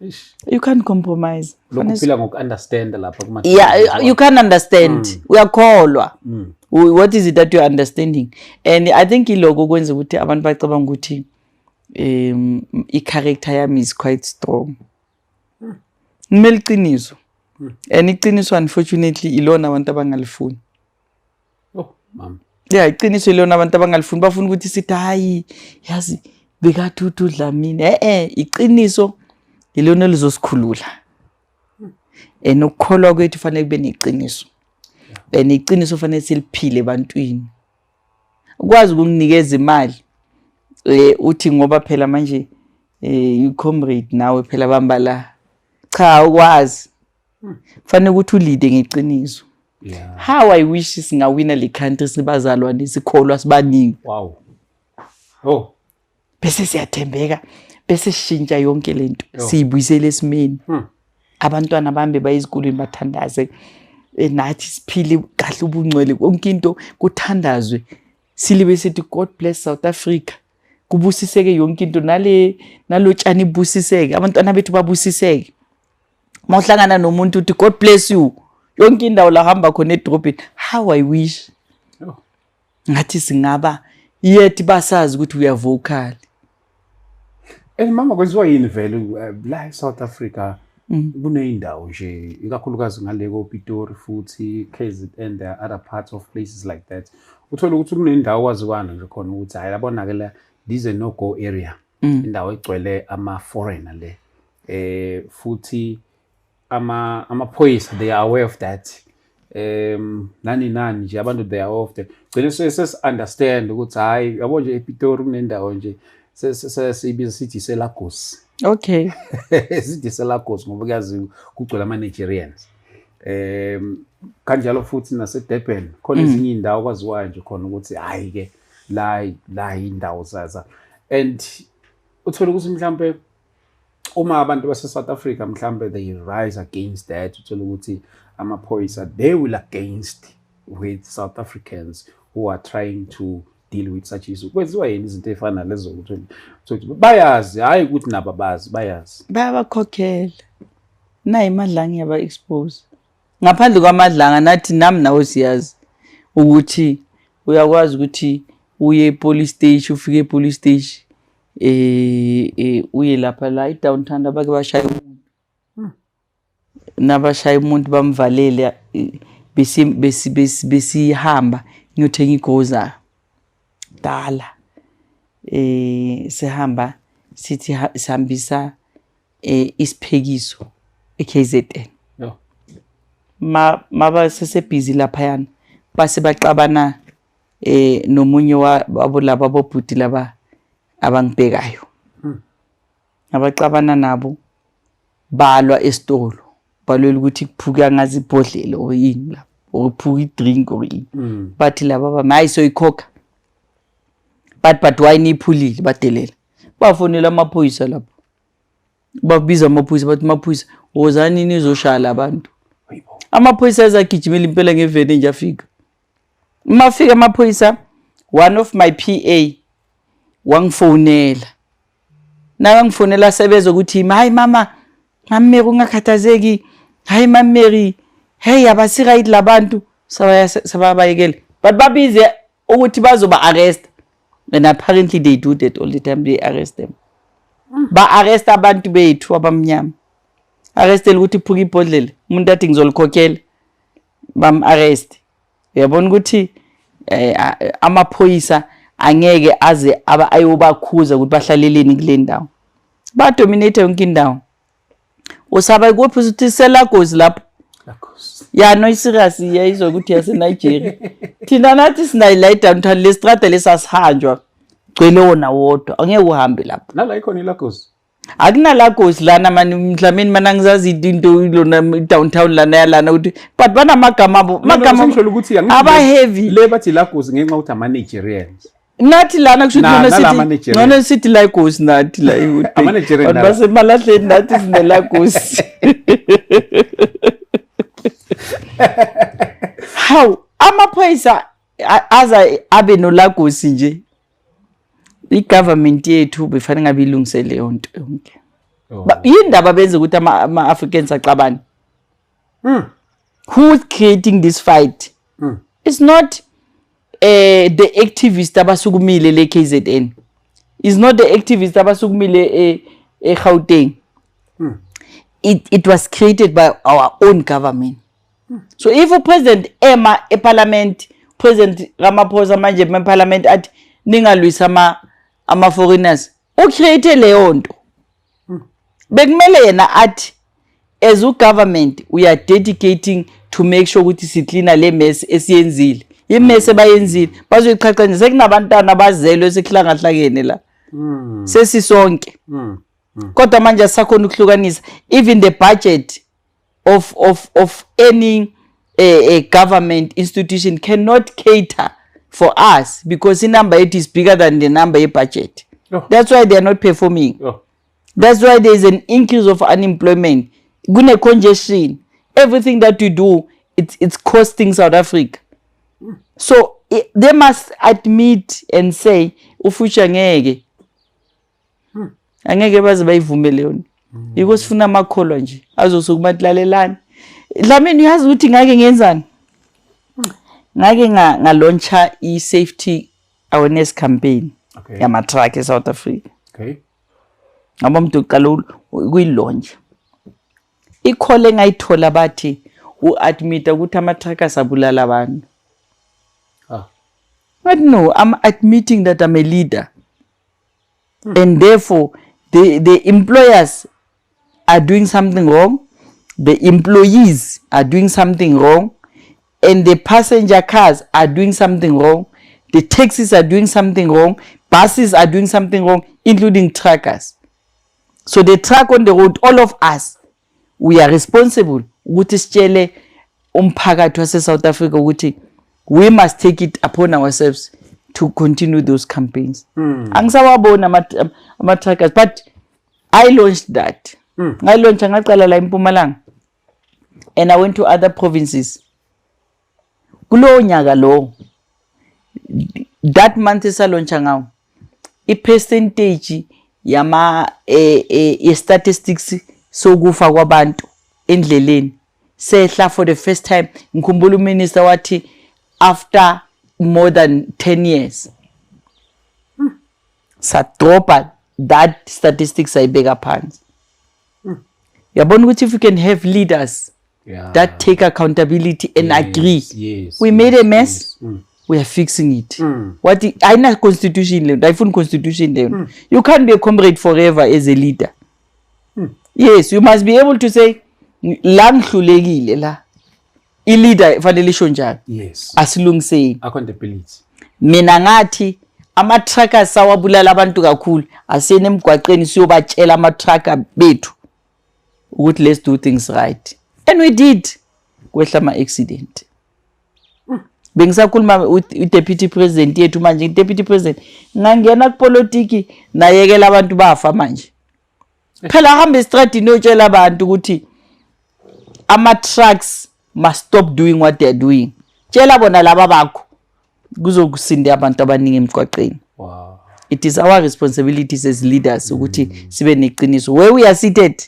Eish.
You can't compromise.
Lokhu uphila ngoku-understand lapha kuma
Yeah, you can't understand, uyakholwa. What is it that you're understanding? And I think iloko kwenza ukuthi abantu bacabanga ukuthi i-character yami is quite strong. Kumele iqiniso, and iqiniso unfortunately ilona abantu abangalifuni.
Oh, mama.
Yeah, iqiniso ilona abantu abangalifuni. Bafuna ukuthi sithi hayi, yazi bekathi uthi uDlamini, iqiniso ilona elizosikhulula, and ukukholwa kwethu fanele kube neqiniso, and iqiniso fanele siliphile ebantwini. Ukwazi ukunginikeza imali, uthi ngoba phela manje you comrade nawe phela bamba la, cha, ukwazi. Fanele ukuthi u-lead-e ngeqiniso. How I wish singawina le country sibazalwane, sikholwa, sibaningi.
Wow. Oh.
Bese siyathembeka, bese sishintsha yonke lento, siyibuyisele esimeni. Abantwana bambe baye ezikolweni bathandaze, nathi siphile kahle ubungcwele, konke into kuthandazwe, silibe sithi God bless South Africa, kubusiseke yonke into, nale nalotshani ibusiseke, abantwana bethu babusiseke. Mawuhlangana nomuntu uthi God bless you, yonke indawo la hamba khona edrobheni. How I wish. Ngathi singaba yet basazi ukuthi we are vocal.
And mama, kwenziwa yini vele la e-South Africa? Kuneyindawo nje, ikakhulukazi ngale koPitori futhi KZN, there are other parts of places like that, uthola ukuthi kunendawo kwaziwana nje khona ukuthi hayi, yabona ke la, this is a no go area, indawo egcwele ama-foreigner le, futhi amaphoyisa they are aware of that, nani nani nje abantu they are aware of that. Gcine sesi-understand ukuthi hayi, yabo nje ePitori kunendawo nje siyibiza sithi iseLagos. Sithi iseLagos ngoba kuyaziwa kugcwele ama-Nigerians. Kanjalo futhi nase-Durban khona ezinye iy'ndawo kwaziwayo nje khona ukuthi hhayi-ke la la indawo zaza, and uthole ukuthi mhlampe uma abantu base-South Africa mhlampe they rise against that, uthole ukuthi amaphoyisa they will against with South Africans who are trying to deal with such issues. Kwenziwa yini izinto ey'fana nalezo ukuthi bayazi, hhayi ukuthi nabo abazi, bayazi?
Bayabakhokhela. Nayi iMadlanga iyaba-expose. Ngaphandle kwaMadlanga, nathi nami nawe siyazi ukuthi uyakwazi ukuthi uye e-police station, ufike e-police station, uye lapha la i-downtown abake bashaya umuntu, nabashaya umuntu bamvalele, besi besi besi besihamba ngiyothenga igrocery dala, sihamba sithi sihambisa isiphekiso eKZN. Ma maba sesebhizi laphayana, base baxabana nomunye wabo laba bobhuti laba abangibhekayo, abaxabana nabo, balwa esitolo, balwela ukuthi kuphuke angazi ibhodlela or yini lapho, or kuphuka i-drink or yini. Bathi laba bami, hayi, soyikhokha, but why niyiphulile? Badelela, bafonela amaphoyisa lapho, babiza amaphoyisa, bathi, "Maphoyisa, wozani nizoshaya labantu."
Hayibo.
Amaphoyisa azagijimela impela ngeveni nje, afika. Mafika amaphoyisa, one of my PA wangifonela. Nakangifonela sebeza ukuthi, "Hayi mama, Mama Mary, ungakhathazeki. Hayi Mama Mary, hey, abasi right labantu." Sabaya sababayekela, but babize ukuthi bazoba arrest, and apparently they do that all the time, they arrest them, ba arrest abantu bethu abamnyama, arrestele ukuthi phuka ibhodlela, umuntu athi ngizolikhokhela, bam arrest. Uyabona ukuthi amaphoyisa angeke aze aba ayobakhuza ukuthi bahlaleleni kule ndawo, ba-dominate yonke indawo. Usaba kuphi ukuthi seLagos lapho?
Lagos.
Ya, no, i-serious, iyayizwa ukuthi yaseNigeria. Thina nathi sinayo la i-downtown, lesitrada lesasihanjwa, gcwele wona wodwa, angeke uhambe lapho.
Nala ikhona iLagos.
Akunalagos lana mani, mdlamini mana ngizazi into lona downtown lana yalana ukuthi, but banamagama abo, magama
Ngisho ukuthi angithi
aba heavy.
Le bathi iLagos ngenxa yokuthi ama-Nigerians.
Nathi lana kusho ukuthi
nala
ngcono sithi
ama-Nigerian.
Ngcono sithi Lagos nathi la eWoodbank.
Ama-Nigerian
Bantu
nala.
basemalahleni, nathi sine Lagos. Hawu, amaphoyisa aza abe noLagos nje. I-government yethu befanele ngabe ilungise leyo nto yonke.
Oh.
Yindaba benze ukuthi ama-Africans axabane. Who's creating this fight? It's not the activist abasukumile le KZN. It's not the activist abasukumile eGauteng. It was created by our own government. So if upresident ema eparliament, President Ramaphosa manje ema eparliament athi ningalwisa ama foreigners, ucreate leyo nto. Bekumele yena athi as u-government we are dedicating to make sure ukuthi siklina le mess esiyenzile. I-mess ebayenzile bazoyichacha nje, sekunabantwana abazelwe sekuhlangahlangene la. Sesisonke. Kodwa manje asisakhona ukuhlukanisa even the budget. of any government institution cannot cater for us because inumber yethu is bigger than the number ye-budget.
Oh.
That's why they are not performing.
Oh.
That's why there is an increase of unemployment, kune-congestion. Everything that you do, it's costing South Africa. So they must admit and say ufuture ngeke, angeke baze bayivume leyo nto. Yiko sifuna amakholwa nje azosuka bathi, "Lalelani." Dlamini, uyazi ukuthi ngake ngenzani? Ngake ngalauncha i-safety awareness campaign yama-truck e-South Africa. Ngoba umuntu uqala ukuyilauncha, i-call engayithola bathi u-admita ukuthi ama-truck asabulala abantu. But no, I'm admitting that I'm a leader. And therefore, the employers are doing something wrong, the employees are doing something wrong, and the passenger cars are doing something wrong, the taxis are doing something wrong, buses are doing something wrong, including truckers. So the truck on the road, all of us, we are responsible ukuthi sitshele umphakathi wase-South Africa ukuthi we must take it upon ourselves to continue those campaigns. Angisawaboni ama-truckers, but I launched that. Ngayilauncha, ngaqala la eMpumalanga and I went to other provinces. Kulowo nyaka lowo, that month esalauncha ngawo, i-percentage yama ye-statistics sokufa kwabantu endleleni sehla for the first time. Ngikhumbula uminister wathi after more than 10 years sadropa that statistics, ayibeka phansi. Yabona ukuthi if you can have leaders that take accountability and agree, we made a mess, we are fixing it. What ayina constitution leyo, ayifuni constitution leyo. You can't be a comrade forever as a leader. Yes, you must be able to say, "La ngihlulekile la." I-leader fanele isho njalo. Asilungiseni.
Accountability.
Mina ngathi ama-truckers sawabulala abantu kakhulu, asiyeni emgwaqeni siyobatshela ama-trucker bethu ukuthi let's do things right, and we did. Kwehla ama-accident. Bengisakhuluma with i-deputy president yethu manje. I-deputy president ngangena kupolitiki, nayekela abantu bafa. Manje phela hamba estradini uyotshela abantu ukuthi ama-trucks must stop doing what they are doing. Tshela bona laba bakho, kuzokusinda abantu abaningi emgwaqeni. It is our responsibilities as leaders ukuthi sibe neqiniso where we are seated.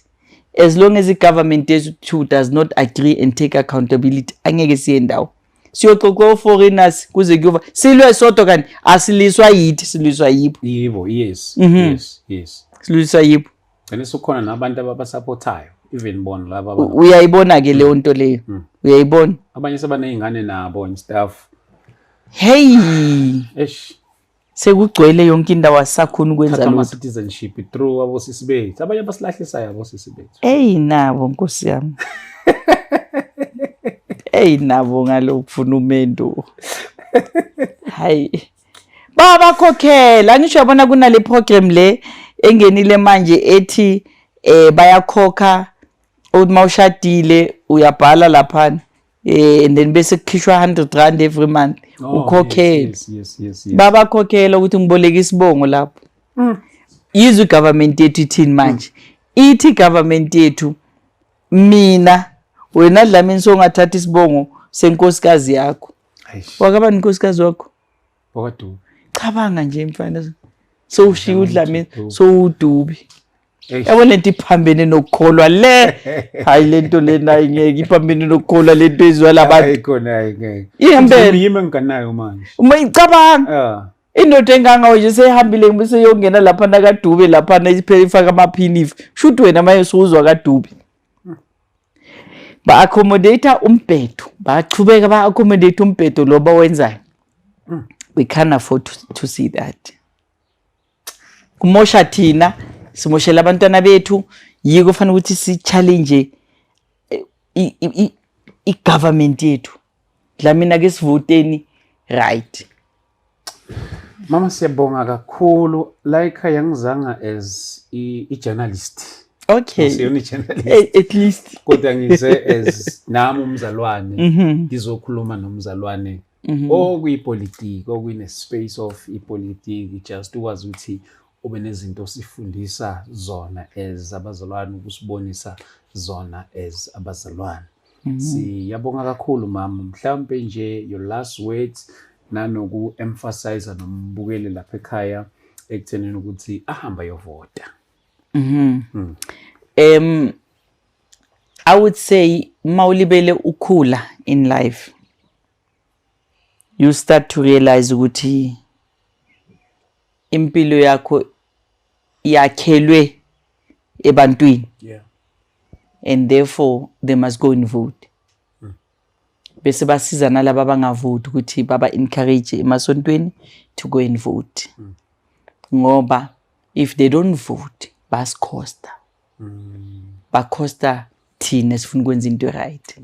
As long as i-government yethu does not agree and take accountability, angeke siye ndawo. Siyoxoxa o-foreigners kuze kuyoba silwe sodwa, kanti asiliswa yithi, siliswa yibo.
Yebo, yes.
Siliswa yibo.
Gcine sekukhona nabantu ababasupportayo, even bona laba
Uyayibona-ke leyo nto leyo, uyayibona.
Abanye sebaney'ngane nabo and stuff.
Hey.
Eish.
Sekugcwele yonke indawo, asisakhoni ukwenza
Thatha
lutho.
ama-citizenship through abosisi bethu, abanye abasilahlayo abosisi bethu.
Eyi nabo, nkosi yami, eyi nabo ngalokufuna umendo. Hayi, babakhokhela. Angisho, yabona kunale program le engenile manje ethi bayakhokha uthi mawushadile uyabhala laphana and then bese kukhishwa R100 every month.
Oh,
Ukhokhele.
yes.
Babakhokhela ukuthi ngiboleka isibongo lapho. Yizwe igovernment yethu ithini manje? Ithi government yethu, mina wena Dlamini songathatha isibongo senkosikazi yakho.
Eish.
Wakabani inkosikazi wakho?
WakwaDube.
Cabanga nje mfana, sowushiya uDlamini, sowuDube.
Eish.
Yabo lento iphambene nokukholwa le. Hayi, lento lena ayingeke, iphambene nokukholwa lento ezwa labantu.
Hayi khona, hayi ngeke.
Ihambele.
Yimi enginganayo manje.
Uma icabanga indoda engangawo nje seyihambile bese yongena laphana kaDube laphana, iphela ifaka amaphinifa. Shuthi wena manje sowuzwa kaDube. Ba-accommodate umbhedo, bachubeka ba-accommodate umbhedo lo bawenzayo. We can't afford to see that. Kumosha thina, simoshela abantwana bethu. Yiko fanele ukuthi si-challenge i-government yethu. Dlamini, ake sivoteni right.
Mama, siyabonga kakhulu. La ekhaya ngizanga as i-journalist.
Okay.
Asiyona i-journalist.
At least.
Kodwa ngize as nami umzalwane, ngizokhuluma nomzalwane okuyipolitiki, okuyine space of ipolitiki, just ukwazi ukuthi ube nezinto osifundisa zona as abazalwane, ukusibonisa zona as abazalwane. Siyabonga kakhulu, mama. Mhlawumbe nje your last words, nanoku emphasize nombukeli lapha ekhaya ekuthenini ukuthi ahambe ayovota.
I would say mawulibele ukhula in life, you start to realize ukuthi impilo yakho yakhelwe ebantwini and therefore they must go and vote, bese basiza nalaba abangavoti ukuthi baba encourage emasontweni to go and vote, ngoba if they don't vote, basikhosta, bakhosta thina esifuna ukwenza into right.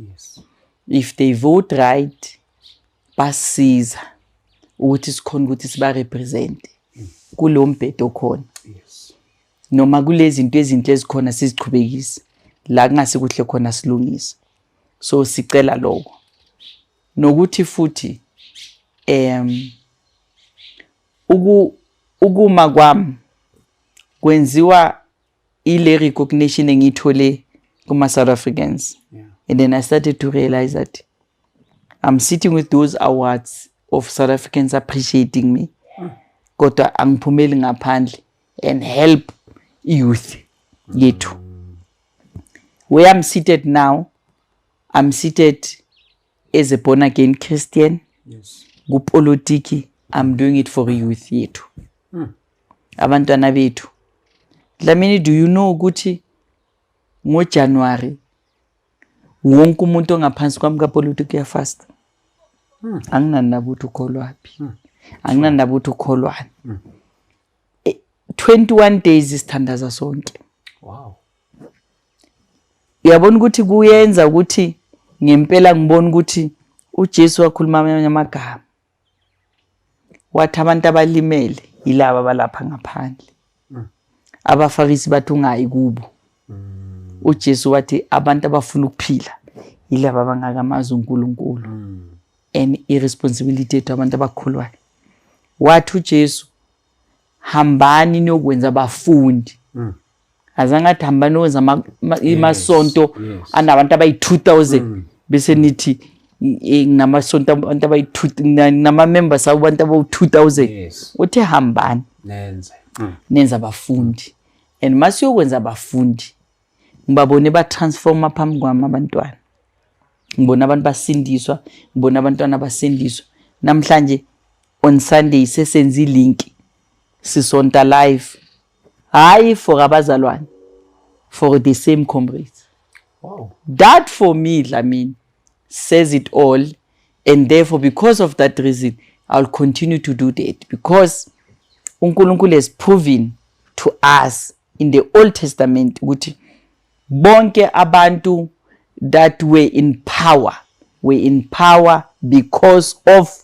If they vote right, basiza ukuthi sikhona ukuthi siba represent kulo mbhedo okhona noma kulezi zinto ezinhle ezikhona, sizichubekise, la kungase kuhle khona silungise. So sicela lokho, nokuthi futhi ukuma kwami kwenziwa ile recognition engiyithole kuma South Africans. And then I started to realize that I'm sitting with those awards of South Africans appreciating me, kodwa angiphumeli ngaphandle and help youth yethu. Where I'm seated now, I'm seated as a born again Christian. Kupolitiki, I'm doing it for youth yethu, abantwana bethu. Dlamini, do you know ukuthi ngoJanuary wonke umuntu ongaphansi kwami kapolitiki uyafasta? Anginandaba ukuthi ukholwaphi, anginandaba ukuthi ukholwani. 21 days sithandaza sonke. Uyabona ukuthi kuyenza ukuthi ngempela ngibona ukuthi uJesu wakhuluma amanye amagama, wathi abantu abalimele yilaba abalapha ngaphandle. Abafarisi bathi ungayi kubo. UJesu wathi abantu abafuna ukuphila yilaba abangakamazi uNkulunkulu, and irresponsibility yethu abantu abakholwayo. Wathi uJesu, "Hambani niyokwenza abafundi." Azange athi hambani niyokwenza imasonto anabantu abayi-2000, bese nithi nginamasonto abantu abayi-2, nama-members abo abantu abawu-2000. Uthe hambani
nenze.
Nenza abafundi, and masiyokwenza abafundi, ngibabone batransforma phambi kwami abantwana, ngibona abantu basindiswa, ngibona abantwana basindiswa. Namhlanje on Sunday sesenza ilink, sisonta live, hayi for abazalwane, for the same comrades. That for me, Dlamini, says it all, and therefore because of that reason I'll continue to do that, because uNkulunkulu has proven to us in the Old Testament ukuthi bonke abantu that were in power were in power because of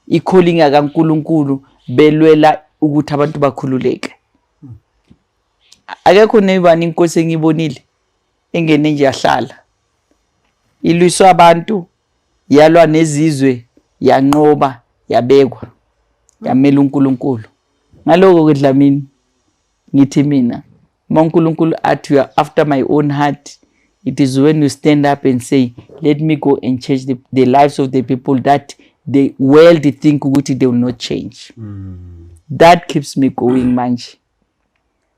i-calling kaNkulunkulu, belwela ukuthi abantu bakhululeke. Akekho nebani inkosi engibonile engene nje yahlala ilwiswa abantu, yalwa nezizwe, yanqoba, yabekwa, yamela uNkulunkulu. Ngaloko ke, Dlamini, ngithi mina uma uNkulunkulu athi, "You are after my own heart," it is when you stand up and say, "Let me go and change the lives of the people that the world think ukuthi they will not change." That keeps me going. Manje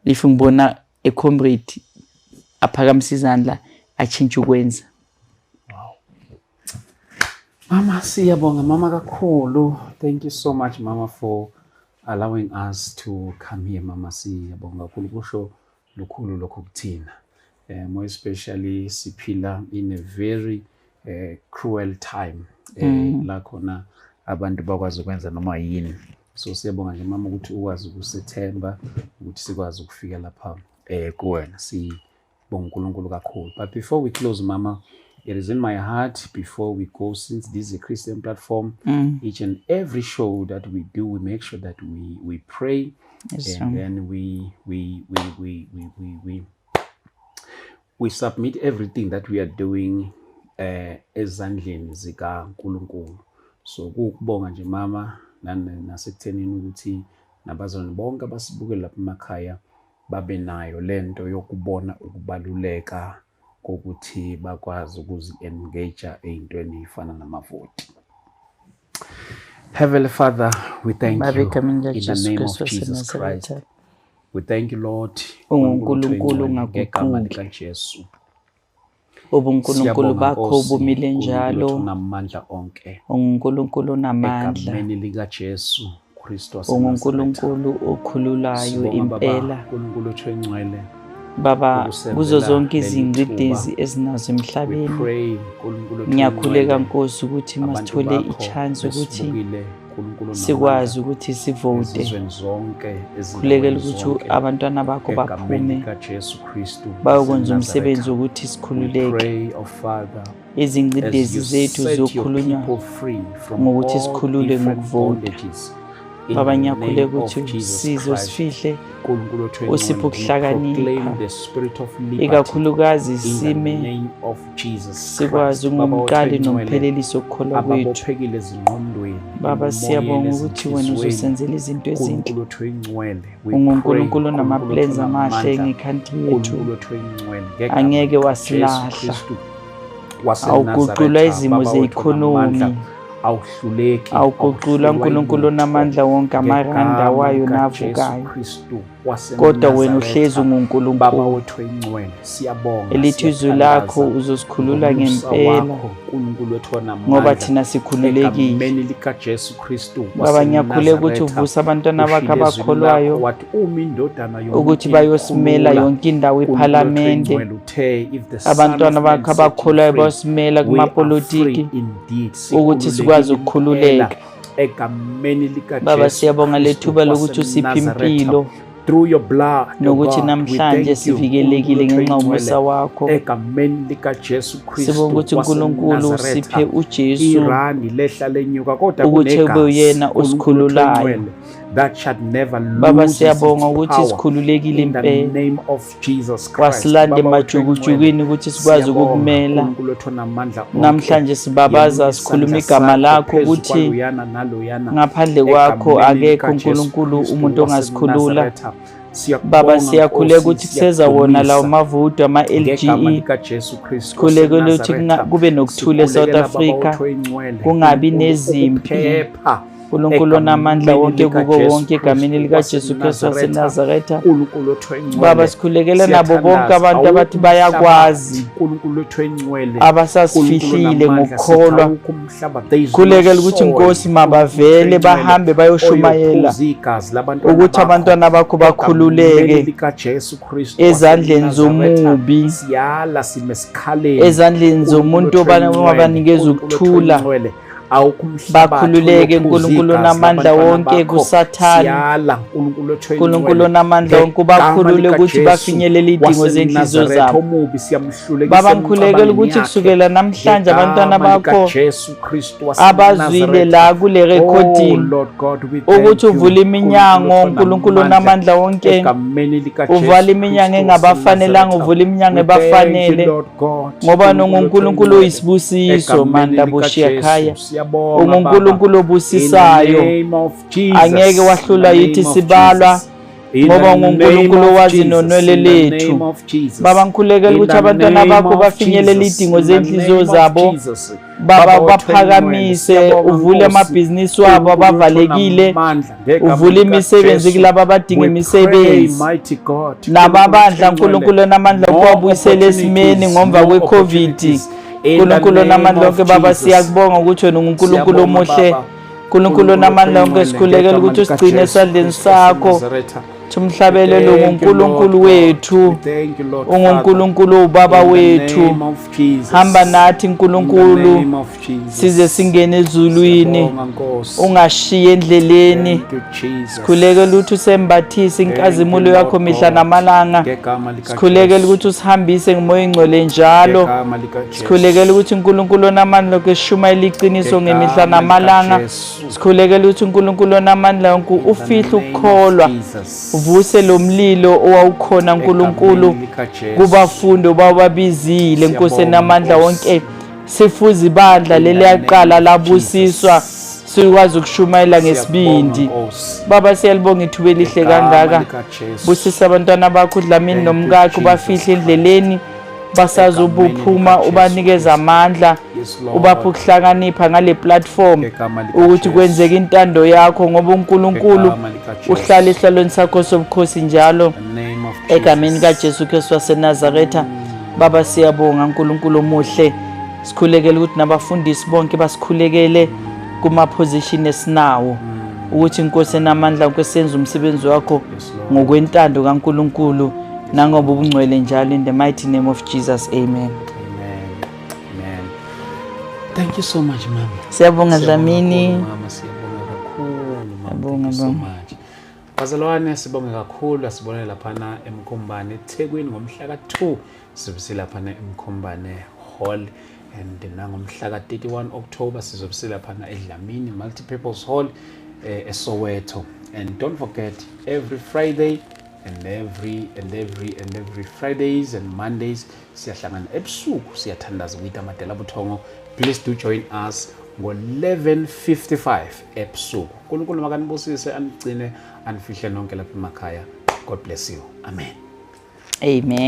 if ngibona a comrade aphakamisa izandla, atshintshe ukwenza.
Mama, siyabonga mama kakhulu. Thank you so much, mama, for allowing us to come here, mama. Siyabonga kakhulu, kusho lukhulu lokho kuthina. More especially siphila in a very cruel time la khona abantu bakwazi ukwenza noma yini. So siyabonga nje mama ukuthi ukwazi ukusethemba ukuthi sikwazi ukufika lapha kuwena. Sibonga uNkulunkulu kakhulu. But before we close, mama, it is in my heart before we go, since this is a Christian platform, each and every show that we do, we make sure that we pray and then we We submit everything that we are doing ezandleni zikaNkulunkulu. So kuwukubonga nje mama, nasekuthenini ukuthi nabazalwane bonke abasibukele lapha emakhaya babe nayo lento yokubona ukubaluleka kokuthi bakwazi ukuzi-engage ey'ntweni ey'fana namavoti. Heavenly Father, we thank
Baba,
you
egameni
in the
likaJesu
name
Kristu
of Jesus Christ.
waseNazaretha.
We thank you, Lord.
UnguNkulunkulu
Ngegama
ongaguquki.
likaJesu.
UbuNkulunkulu
Siyabonga,
bakho
Nkosi,
bumile
Nkulunkulu
njalo.
onamandla onke.
UnguNkulunkulu onamandla.
Egameni likaJesu Kristu waseNazaretha.
UnguNkulunkulu okhululayo
Sibonga Baba,
impela.
Nkulunkulu wethu oyingcwele.
Baba,
ukusenzela
kuzo zonke
leli
izingcindezi
thuba.
esinazo
We
emhlabeni,
pray, Nkulunkulu wethu
ngiyakhuleka
oyingcwele,
Nkosi ukuthi
abantu
masithole
bakho
i-chance ukuthi
besibukile, Nkulunkulu
sikwazi
onamandla,
ukuthi sivote.
ezizweni zonke,
Khulekela
ezindaweni
ukuthi
zonke,
abantwana bakho
egameni
baphume
likaJesu Kristu
bayokwenza
waseNazaretha.
umsebenzi wokuthi
We
sikhululeke.
pray, oh Father,
Izingcindezi
as you
zethu
set your
ziyokhulunywa
people free from
ngokuthi
all
sikhulule
different
ngokuvota.
bondages. In
Baba,
the
ngiyakhuleka
name of
ukuthi
Jesus
usize
Christ,
usifihle,
Nkulunkulu wethu
usiphe
oyingcwele, we
ukuhlakanipha,
proclaim the spirit of liberty
ikakhulukazi
in the
sime
name of Jesus
sikwazi
Christ. Baba wethu
ungumqali
oyingcwele,
nomphelelisi wokukholwa kwethu.
ababophekile ezingqondweni,
Baba,
emoyeni,
siyabonga ukuthi wena
ezinhliziyweni,
uzosenzela izinto ezinhle.
Nkulunkulu wethu oyingcwele, we pray,
UnguNkulunkulu
Nkulunkulu
onama-plans
wethu
amahle
onamandla,
nge-country yethu.
Nkulunkulu wethu oyingcwele, ngegama
Angeke
likaJesu
wasilahla.
Kristu
Awuguqulwa
waseNazaretha,
izimo
Baba wethu onamandla,
ze-economy.
awuhluleki,
Awuguqulwa
awuhlulwa
Nkulunkulu
yilutho.
onamandla wonke amaranda
Ngegama
wayo
likaJesu
navukayo.
Kristu
Kodwa wena uhlezi
waseNazaretha, Baba
unguNkulunkulu.
wethu oyingcwele, siyabonga,
Elithi izwi lakho
siyathandaza
uzosikhulula
ngomusa
ngempela,
wakho, Nkulunkulu wethu
ngoba
onamandla,
thina sikhululekile.
egameni likaJesu Kristu
Baba, ngiyakhuleka ukuthi
waseNazaretha.
uvuse abantwana bakho
Ushilo ezwini lakho
abakholwayo
wathi uma indodana yomuntu
ukuthi bayosimela
inikhulula,
yonke indawo
Nkulunkulu wethu
ephalamende.
oyingcwele uthe, if the Son
Abantwana
of Man
bakho
set you
abakholwayo
free,
bayosimela
we are free
kumapolitiki
indeed.
ukuthi sikwazi
Sikhululekile
ukukhululeka.
impela egameni
Baba,
likaJesu
siyabonga le
Kristu
thuba lokuthi usiphe
waseNazaretha.
impilo
Through your blood, oh
nokuthi
God, we
namhlanje
thank you,
sivikelekile
Nkulunkulu wethu
ngenxa yomusa
oyingcwele,
wakho.
egameni likaJesu Kristu
Sibonga ukuthi uNkulunkulu
waseNazaretha.
usiphe uJesu
Irandi lehla lenyuka kodwa
ukuthi ube
kunegazi,
uyena
Nkulunkulu wethu
osikhululayo.
oyingcwele, that shall never
Baba,
lose
siyabonga
its
ukuthi
power.
sikhululekile
In the
impela.
name of Jesus Christ.
Wasilanda
Baba wethu oyingcwele,
emajukujukwini ukuthi sikwazi
siyabonga,
ukukumela.
Nkulunkulu wethu onamandla onke.
Namhlanje sibabaza
Yelula
sikhuluma
isandla
igama
sakho
lakho
phezu
ukuthi
kwaloyana naloyana
ngaphandle kwakho
egameni
akekho
likaJesu
uNkulunkulu
Kristu
umuntu ongasikhulula.
waseNazaretha. Siyakubonga,
Baba, siyakhuleka
Nkosi,
ukuthi kuseza wona lawo
siyakudumisa.
mavuto
Ngegama
ama-LGE.
likaJesu Kristu
Sikhulekela ukuthi
waseNazaretha.
kube nokuthula eSouth
Sikhulekela, Baba
Africa,
wethu oyingcwele,
kungabi
Nkulunkulu,
nezimpi.
ukuphepha
uNkulunkulu onamandla
egameni
wonke kubo
likaJesu
wonke egameni
Kristu
likaJesu Kristu
waseNazaretha.
waseNazaretha.
Nkulunkulu wethu oyingcwele,
Baba, sikhulekela nabo bonke
siyathandaza.
abantu abathi
Awukho
bayakwazi,
umhlabathi, Nkulunkulu wethu oyingcwele,
abasasifihlile
Nkulunkulu onamandla,
ngokukholwa.
sithi awukho umhlaba, there is no
Khulekela ukuthi
soil,
Nkosi
Nkulunkulu
mabavele
wethu oyingcwele,
bahambe bayoshumayela
oyophuza igazi labantwana
ukuthi
bakho.
abantwana bakho bakhululeke
Egameni likaJesu Kristu
ezandleni
waseNazaretha,
zomubi,
siyala sime esikhaleni
ezandleni
Nkulunkulu
zomuntu
wethu oyingcwele,
obanikeza
Nkulunkulu wethu
ukuthula.
oyingcwele, awukho umhlabathi
Bakhululeke
oyophuza
Nkulunkulu
igazi
onamandla
labantwana
wonke
bakho.
kuSathane.
Siyala Nkulunkulu wethu
Nkulunkulu
oyingcwele,
onamandla wonke
ngegama
ubakhulule ukuthi
likaJesu
bafinyelele izidingo zenhliziyo
waseNazaretha,
zabo.
omubi siyamhlulekisa
Baba, ngikhulekela
emicabangweni
ukuthi
yakhe.
kusukela namhlanje abantwana
Ngegama
bakho
likaJesu Kristu
abazwile
waseNazaretha.
la kule
Oh
recording
Lord God, we thank
ukuthi
you.
uvule iminyango
Nkulunkulu
Nkulunkulu onamandla wonke,
egameni likaJesu
uvala iminyango
Kristu
engabafanelanga,
waseNazaretha.
uvule iminyango
We thank you,
ebafanele,
Lord God.
ngoba
Nkulunkulu
unguNkulunkulu
oyingcwele.
oyisibusiso
Egameni
manda
likaJesu.
boshiyakhaya,
Siyabonga,
unguNkulunkulu
Baba.
obusisayo,
In the name of Jesus.
angeke wahlulwa
In the
yithi
name of
sibalwa,
Jesus. In
ngoba
the name
unguNkulunkulu
of
owazi
Jesus.
nonwele
In the
lethu.
name of Jesus.
Baba, ngikhulekela
In
ukuthi
the
abantwana
name
bakho
of
bafinyelele
Jesus.
izidingo
In the
zenhliziyo
name of
zabo.
Jesus.
Baba,
Baba wethu oyingcwele,
baphakamise,
siyabonga,
uvule
Nkosi.
amabhizinisi wabo
Nkulunkulu wethu
abavalekile,
onamandla, ngegama
uvule imisebenzi
likaJesu.
kulabo abadinga
We
imisebenzi.
pray, mighty God,
Nababandla
Nkulunkulu
Nkulunkulu onamandla
more
ukuwabuyisela esimeni
opportunities,
ngomva
more
kwe-COVID.
opportunities. In the
Nkulunkulu
name
onamandla
of
wonke Baba,
Jesus.
siyakubonga ukuthi wena unguNkulunkulu
Siyabonga,
omuhle.
Baba.
Nkulunkulu onamandla wonke, sikhulekela ukuthi usigcine esandleni sakho. Thumhlabelelo unguNkulunkulu wethu, unguNkulunkulu owubaba wethu. Hamba nathi Nkulunkulu, size singene ezulwini, ungashiyi endleleni. Sikhulekela ukuthi usembathise inkazimulo yakho mihla namalanga. Sikhulekela ukuthi usihambise ngomoya oyingcwele njalo. Sikhulekela ukuthi uNkulunkulu onamandla wonke sishumayele iqiniso ngemihla namalanga. Sikhulekela ukuthi uNkulunkulu onamandla wonke ufihle ukukholwa, Uvuse lo mlilo owawukhona uNkulunkulu
Egameni likaJesu.
kubafundi obawabizile Nkosi
Siyabonga,
enamandla
Nkosi.
wonke. Sifuza ibandla
In the
leliyaqala
name of
labusiswa
Jesus.
sikwazi ukushumayela
Siyabonga,
ngesibindi.
Nkosi.
Baba, siyalibonga ithuba elihle
Ngegama
kangaka.
likaJesu.
Busisa abantwana bakho uDlamini
Thank you,
nomkakhe,
Jesus
ubafihle endleleni basazobuphuma,
Egameni likaJesu
ubanikeza
Kristu.
amandla,
Yes, Lord.
ubaphe ukuhlakanipha ngale platform
Ngegama likaJesu.
ukuthi kwenzeke intando yakho, ngoba uNkulunkulu
Ngegama likaJesu.
uhlala esihlalweni sakho sobukhosi njalo.
In the name of
Egameni
Jesus.
kaJesu Kristu waseNazaretha, Baba, siyabonga uNkulunkulu omuhle. Sikhulekele ukuthi nabafundisi bonke basikhulekele kuma position esinawo, ukuthi inkosi enamandla, Nkosi, senze umsebenzi wakho
Yes, Lord.
ngokwentando kaNkulunkulu nangoba ubungcwele njalo, in the mighty name of Jesus, amen.
Amen. Amen. Thank you so much, Mama.
Siyabonga,
Siyabonga
Dlamini.
kakhulu, Mama, siyabonga kakhulu, Mama.
Siyabonga,
Thank you so
baba.
much. Bazalwane, sibonge kakhulu. Asibone laphana eMkhombane eThekwini ngomhla ka-2, sizobe silaphana eMkhombane Hall, and nangomhla ka-31 October sizobe silaphana eDlamini Multipurpose Hall, eSoweto. And don't forget, every Friday and every Fridays and Mondays siyahlangana ebusuku, siyathandaza kuyitamadela buthongo. Please do join us ngo-11:55 ebusuku. uNkulunkulu makanibusise, anigcine, anifihle nonke lapha emakhaya. God bless you. Amen.
Amen.